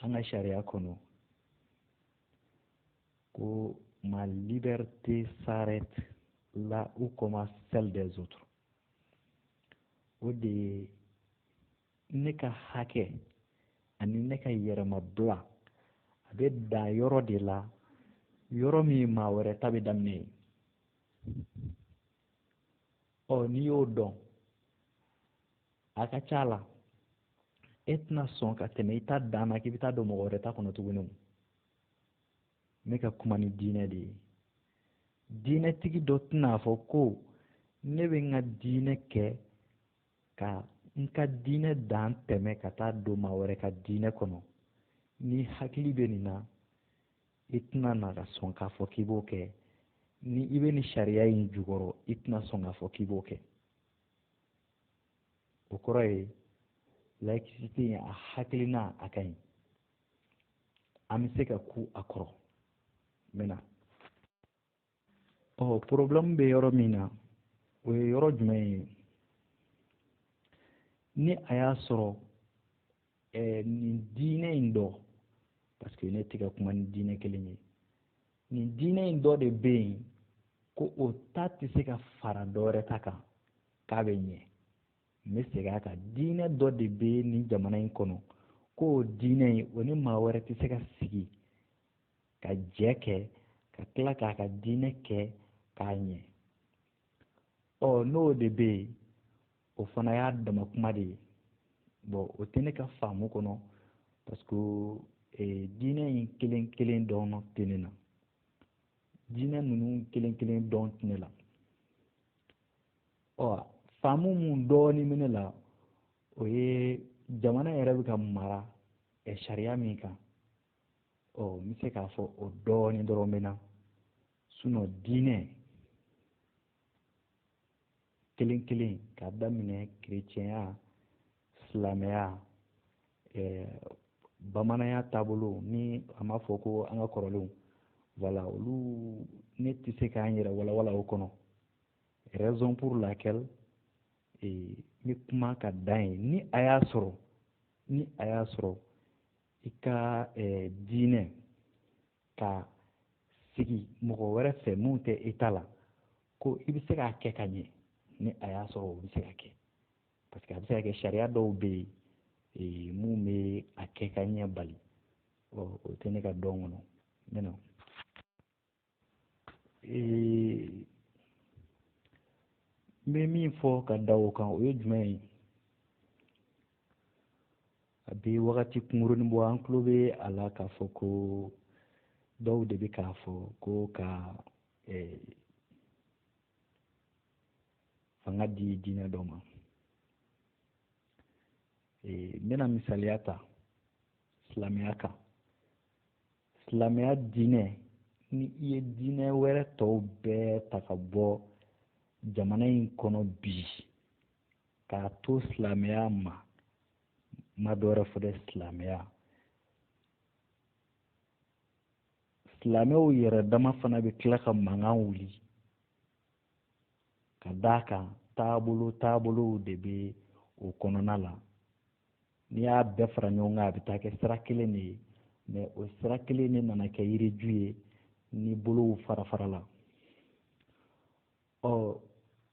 Speaker 3: an ka sariya kɔnɔ ko ma liberté s'arrête là où commence celle des autres. O de ye ne ka hakɛ ani ne ka yɛrɛmabila, a bɛ dan yɔrɔ de la, yɔrɔ min maa wɛrɛ ta bɛ daminɛ yen. Ɔ, n'i y'o dɔn, a ka ca la e tɛna sɔn ka tɛmɛ i ta dan na k'i bɛ taa don mɔgɔ wɛrɛ ta kɔnɔ tuguni. Ne ka kuma ni diinɛ de ye. Diinɛtigi dɔ tɛna fɔ ko ne bɛ n ka diinɛ kɛ ka n ka diinɛ dan tɛmɛ ka taa don maa wɛrɛ ka diinɛ kɔnɔ. Ni hakili bɛ nin na, i tɛna na ka sɔn k'a fɔ k'i b'o kɛ. Ni i bɛ nin sariya in jukɔrɔ, i tɛna sɔn k'a fɔ k'i b'o kɛ. O kɔrɔ ye laïcité in, a hakilina a ka ɲi, an bɛ se ka ku a kɔrɔ. N bɛ na. Ɔ, problème bɛ yɔrɔ min na, o ye yɔrɔ jumɛn ye? Ni a y'a sɔrɔ nin diinɛ in dɔ, parce que ne tɛ ka kuma ni diinɛ kelen ye, nin diinɛ in dɔ de bɛ yen ko o ta tɛ se ka fara dɔ wɛrɛ ta kan k'a bɛ ɲɛ. N bɛ segin a kan: diinɛ dɔ de bɛ nin jamana in kɔnɔ ko o diinɛ in, o ni maa wɛrɛ tɛ se ka sigi ka jɛ kɛ ka tila k'a ka diinɛ kɛ k'a ɲɛ. Ɔ, n'o de bɛ yen, o fana y'a dama kuma de ye. Bon, o tɛ ne ka faamu kɔnɔ, parce que diinɛ in kelen kelen dɔn tɛ ne na, diinɛ ninnu kelen kelen dɔn tɛ ne la. Ɔ, faamu mun dɔɔnin bɛ ne la, o ye jamana yɛrɛ bɛ ka mara sariya min kan. Ɔ, n bɛ se k'a fɔ o dɔɔnin dɔrɔn bɛ na. Sinon, diinɛ kelen kelen, k'a daminɛ kerecɛnya, silamɛya, bamananya taabolo, ni a ma fɔ ko an ka kɔrɔlenw, voilà, olu ne tɛ se k'an yɛrɛ walawala o kɔnɔ. Raison pour laquelle n bɛ kuma ka dan ye. Ni a y'a sɔrɔ i ka diinɛ ka sigi mɔgɔ wɛrɛ fɛ mun tɛ i ta la, ko i bɛ se k'a kɛ ka ɲɛ, ni a y'a sɔrɔ o bɛ se ka kɛ, parce que a bɛ se ka kɛ sariya dɔw bɛ yen mun bɛ a kɛ ka ɲɛ bali. Ɔ, o tɛ ne ka dɔn kɔnɔ. N bɛ na. N bɛ min fɔ ka da o kan, o ye jumɛn ye? A bɛ wagati kunkurunin bɔ, an tulo bɛ a la k'a fɔ ko dɔw de bɛ k'a fɔ ko ka fanga di diinɛ dɔ ma. N bɛna misaliya ta silamɛya kan. Silamɛya diinɛ, ni i ye diinɛ wɛrɛ tɔw bɛɛ ta ka bɔ jamana in kɔnɔ bi k'a to silamɛya ma, ma dɔ wɛrɛ fɔ dɛ, silamɛya, silamɛw yɛrɛ dama fana bɛ tila ka mankan wuli ka d'a kan taabolo taabolow de bɛ o kɔnɔna la. N'i y'a bɛɛ fara ɲɔgɔn kan, a bɛ taa kɛ sira kelen de ye, mɛ o sira kelen de nana kɛ yiriju ye ni bolow fara fara la. Ɔ,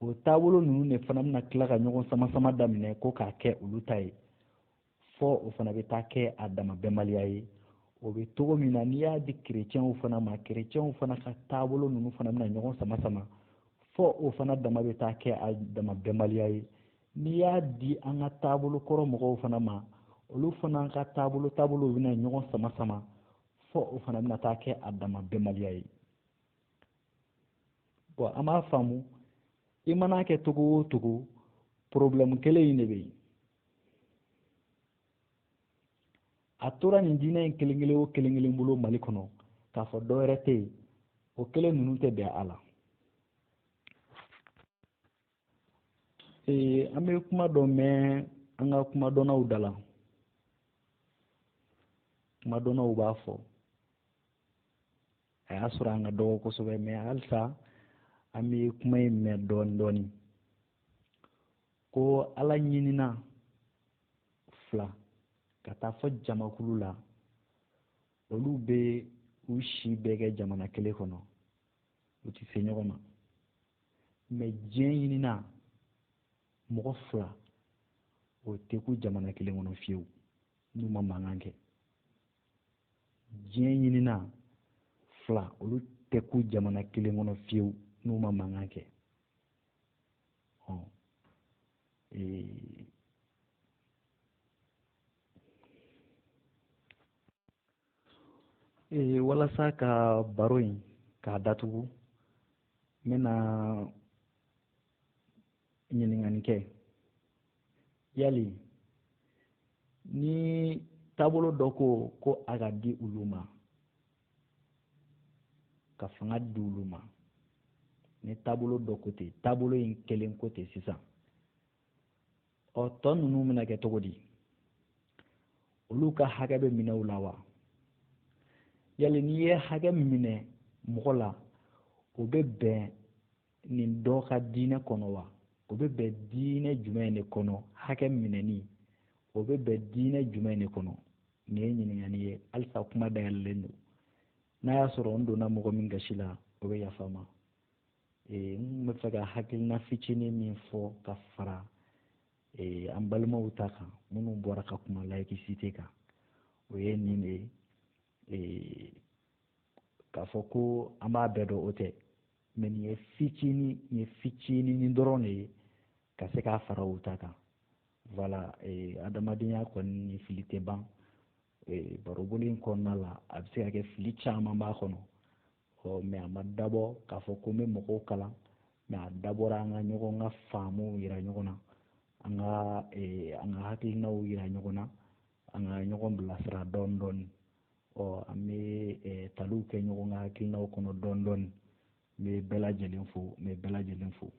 Speaker 3: o taabolo ninnu de fana bɛna tila ka ɲɔgɔn sama sama daminɛ ko k'a kɛ olu ta ye, fɔ o fana bɛ taa kɛ a dama bɛnbaliya ye. O bɛ cogo min na, n'i y'a di kerecɛnw fana ma, kerecɛnw fana ka taabolo ninnu fana bɛna ɲɔgɔn sama sama, fɔ o fana dama bɛ taa kɛ a dama bɛnbaliya ye. N'i y'a di an ka taabolo kɔrɔ mɔgɔw fana ma, olu fana ka taabolo taabolow bɛna ɲɔgɔn sama sama, fɔ o fana bɛna taa kɛ a dama bɛnbaliya ye. Bɔn, an b'a faamu, i mana kɛ cogo o cogo, porobilɛmu kelen in de bɛ yen. A tora nin diinɛ in kelen kelen o kelen kelen bolo Mali kɔnɔ, k'a fɔ dɔ wɛrɛ tɛ yen, o kelen ninnu tɛ bɛn a la. An bɛ kuma dɔ mɛn an ka kumadɔnnaw da la. Kumadɔnnaw b'a fɔ, a y'a sɔrɔ an ka dɔgɔ kosɛbɛ, mɛ halisa an bɛ kuma in mɛn dɔɔni dɔɔni, ko Ala ɲinina fila ka taa fɔ jamakulu la, olu bɛ u si bɛɛ kɛ jamana kelen kɔnɔ, u tɛ se ɲɔgɔn ma. Mɛ diɲɛ ɲinina mɔgɔ fila, o tɛ ku jamana kelen kɔnɔ fiyewu n'u ma mankan kɛ. Diɲɛ ɲinina fila, olu tɛ ku jamana kelen kɔnɔ fiyewu n'u ma mankan kɛ. Ɔ, walasa ka baro in k'a datugu, n bɛna ɲininkali kɛ. Yali ni taabolo dɔ ko ko a ka di olu ma, ka fanga di olu ma, ni taabolo dɔ ko ten, taabolo in kelen ko ten sisan, ɔ, tɔ ninnu bɛna kɛ cogo di? Olu ka hakɛ bɛ minɛ u la wa? Yali n'i ye hakɛ minɛ mɔgɔ la, o bɛ bɛn nin dɔ ka diinɛ kɔnɔ wa? O bɛ bɛn diinɛ jumɛn de kɔnɔ? Hakɛ minɛni, o bɛ bɛn diinɛ jumɛn de kɔnɔ? Nin ye ɲininkali ye, halisa kuma dayɛlɛlen don. N'a y'a sɔrɔ n donna mɔgɔ min gasi la, o bɛ yafa n ma. N bɛ fɛ ka hakilina fitinin min fɔ ka fara an balimaw ta kan minnu bɔra ka kuma laïcité kan, o ye nin de ye. K'a fɔ ko an b'a bɛɛ dɔn, o tɛ, mɛ nin ye fitinin, nin ye fitinin dɔrɔn de ye ka se k'a fara u ta kan. Voilà, adamadenya kɔni ni fili tɛ ban. Baroboli in kɔnɔna la, a bɛ se ka kɛ fili caman b'a kɔnɔ. Ɔ, mɛ a ma dabɔ k'a fɔ ko n bɛ mɔgɔw kalan, mɛ a dabɔra an ka ɲɔgɔn ka faamuw yira ɲɔgɔn na, an ka hakilinaw yira ɲɔgɔn na, an ka ɲɔgɔn bilasira dɔɔni dɔɔni. Ɔ, an bɛ taliw kɛ ɲɔgɔn ka hakilinaw kɔnɔ dɔɔni dɔɔni. N bɛ bɛɛ lajɛlen fo, n bɛ bɛɛ lajɛlen fo.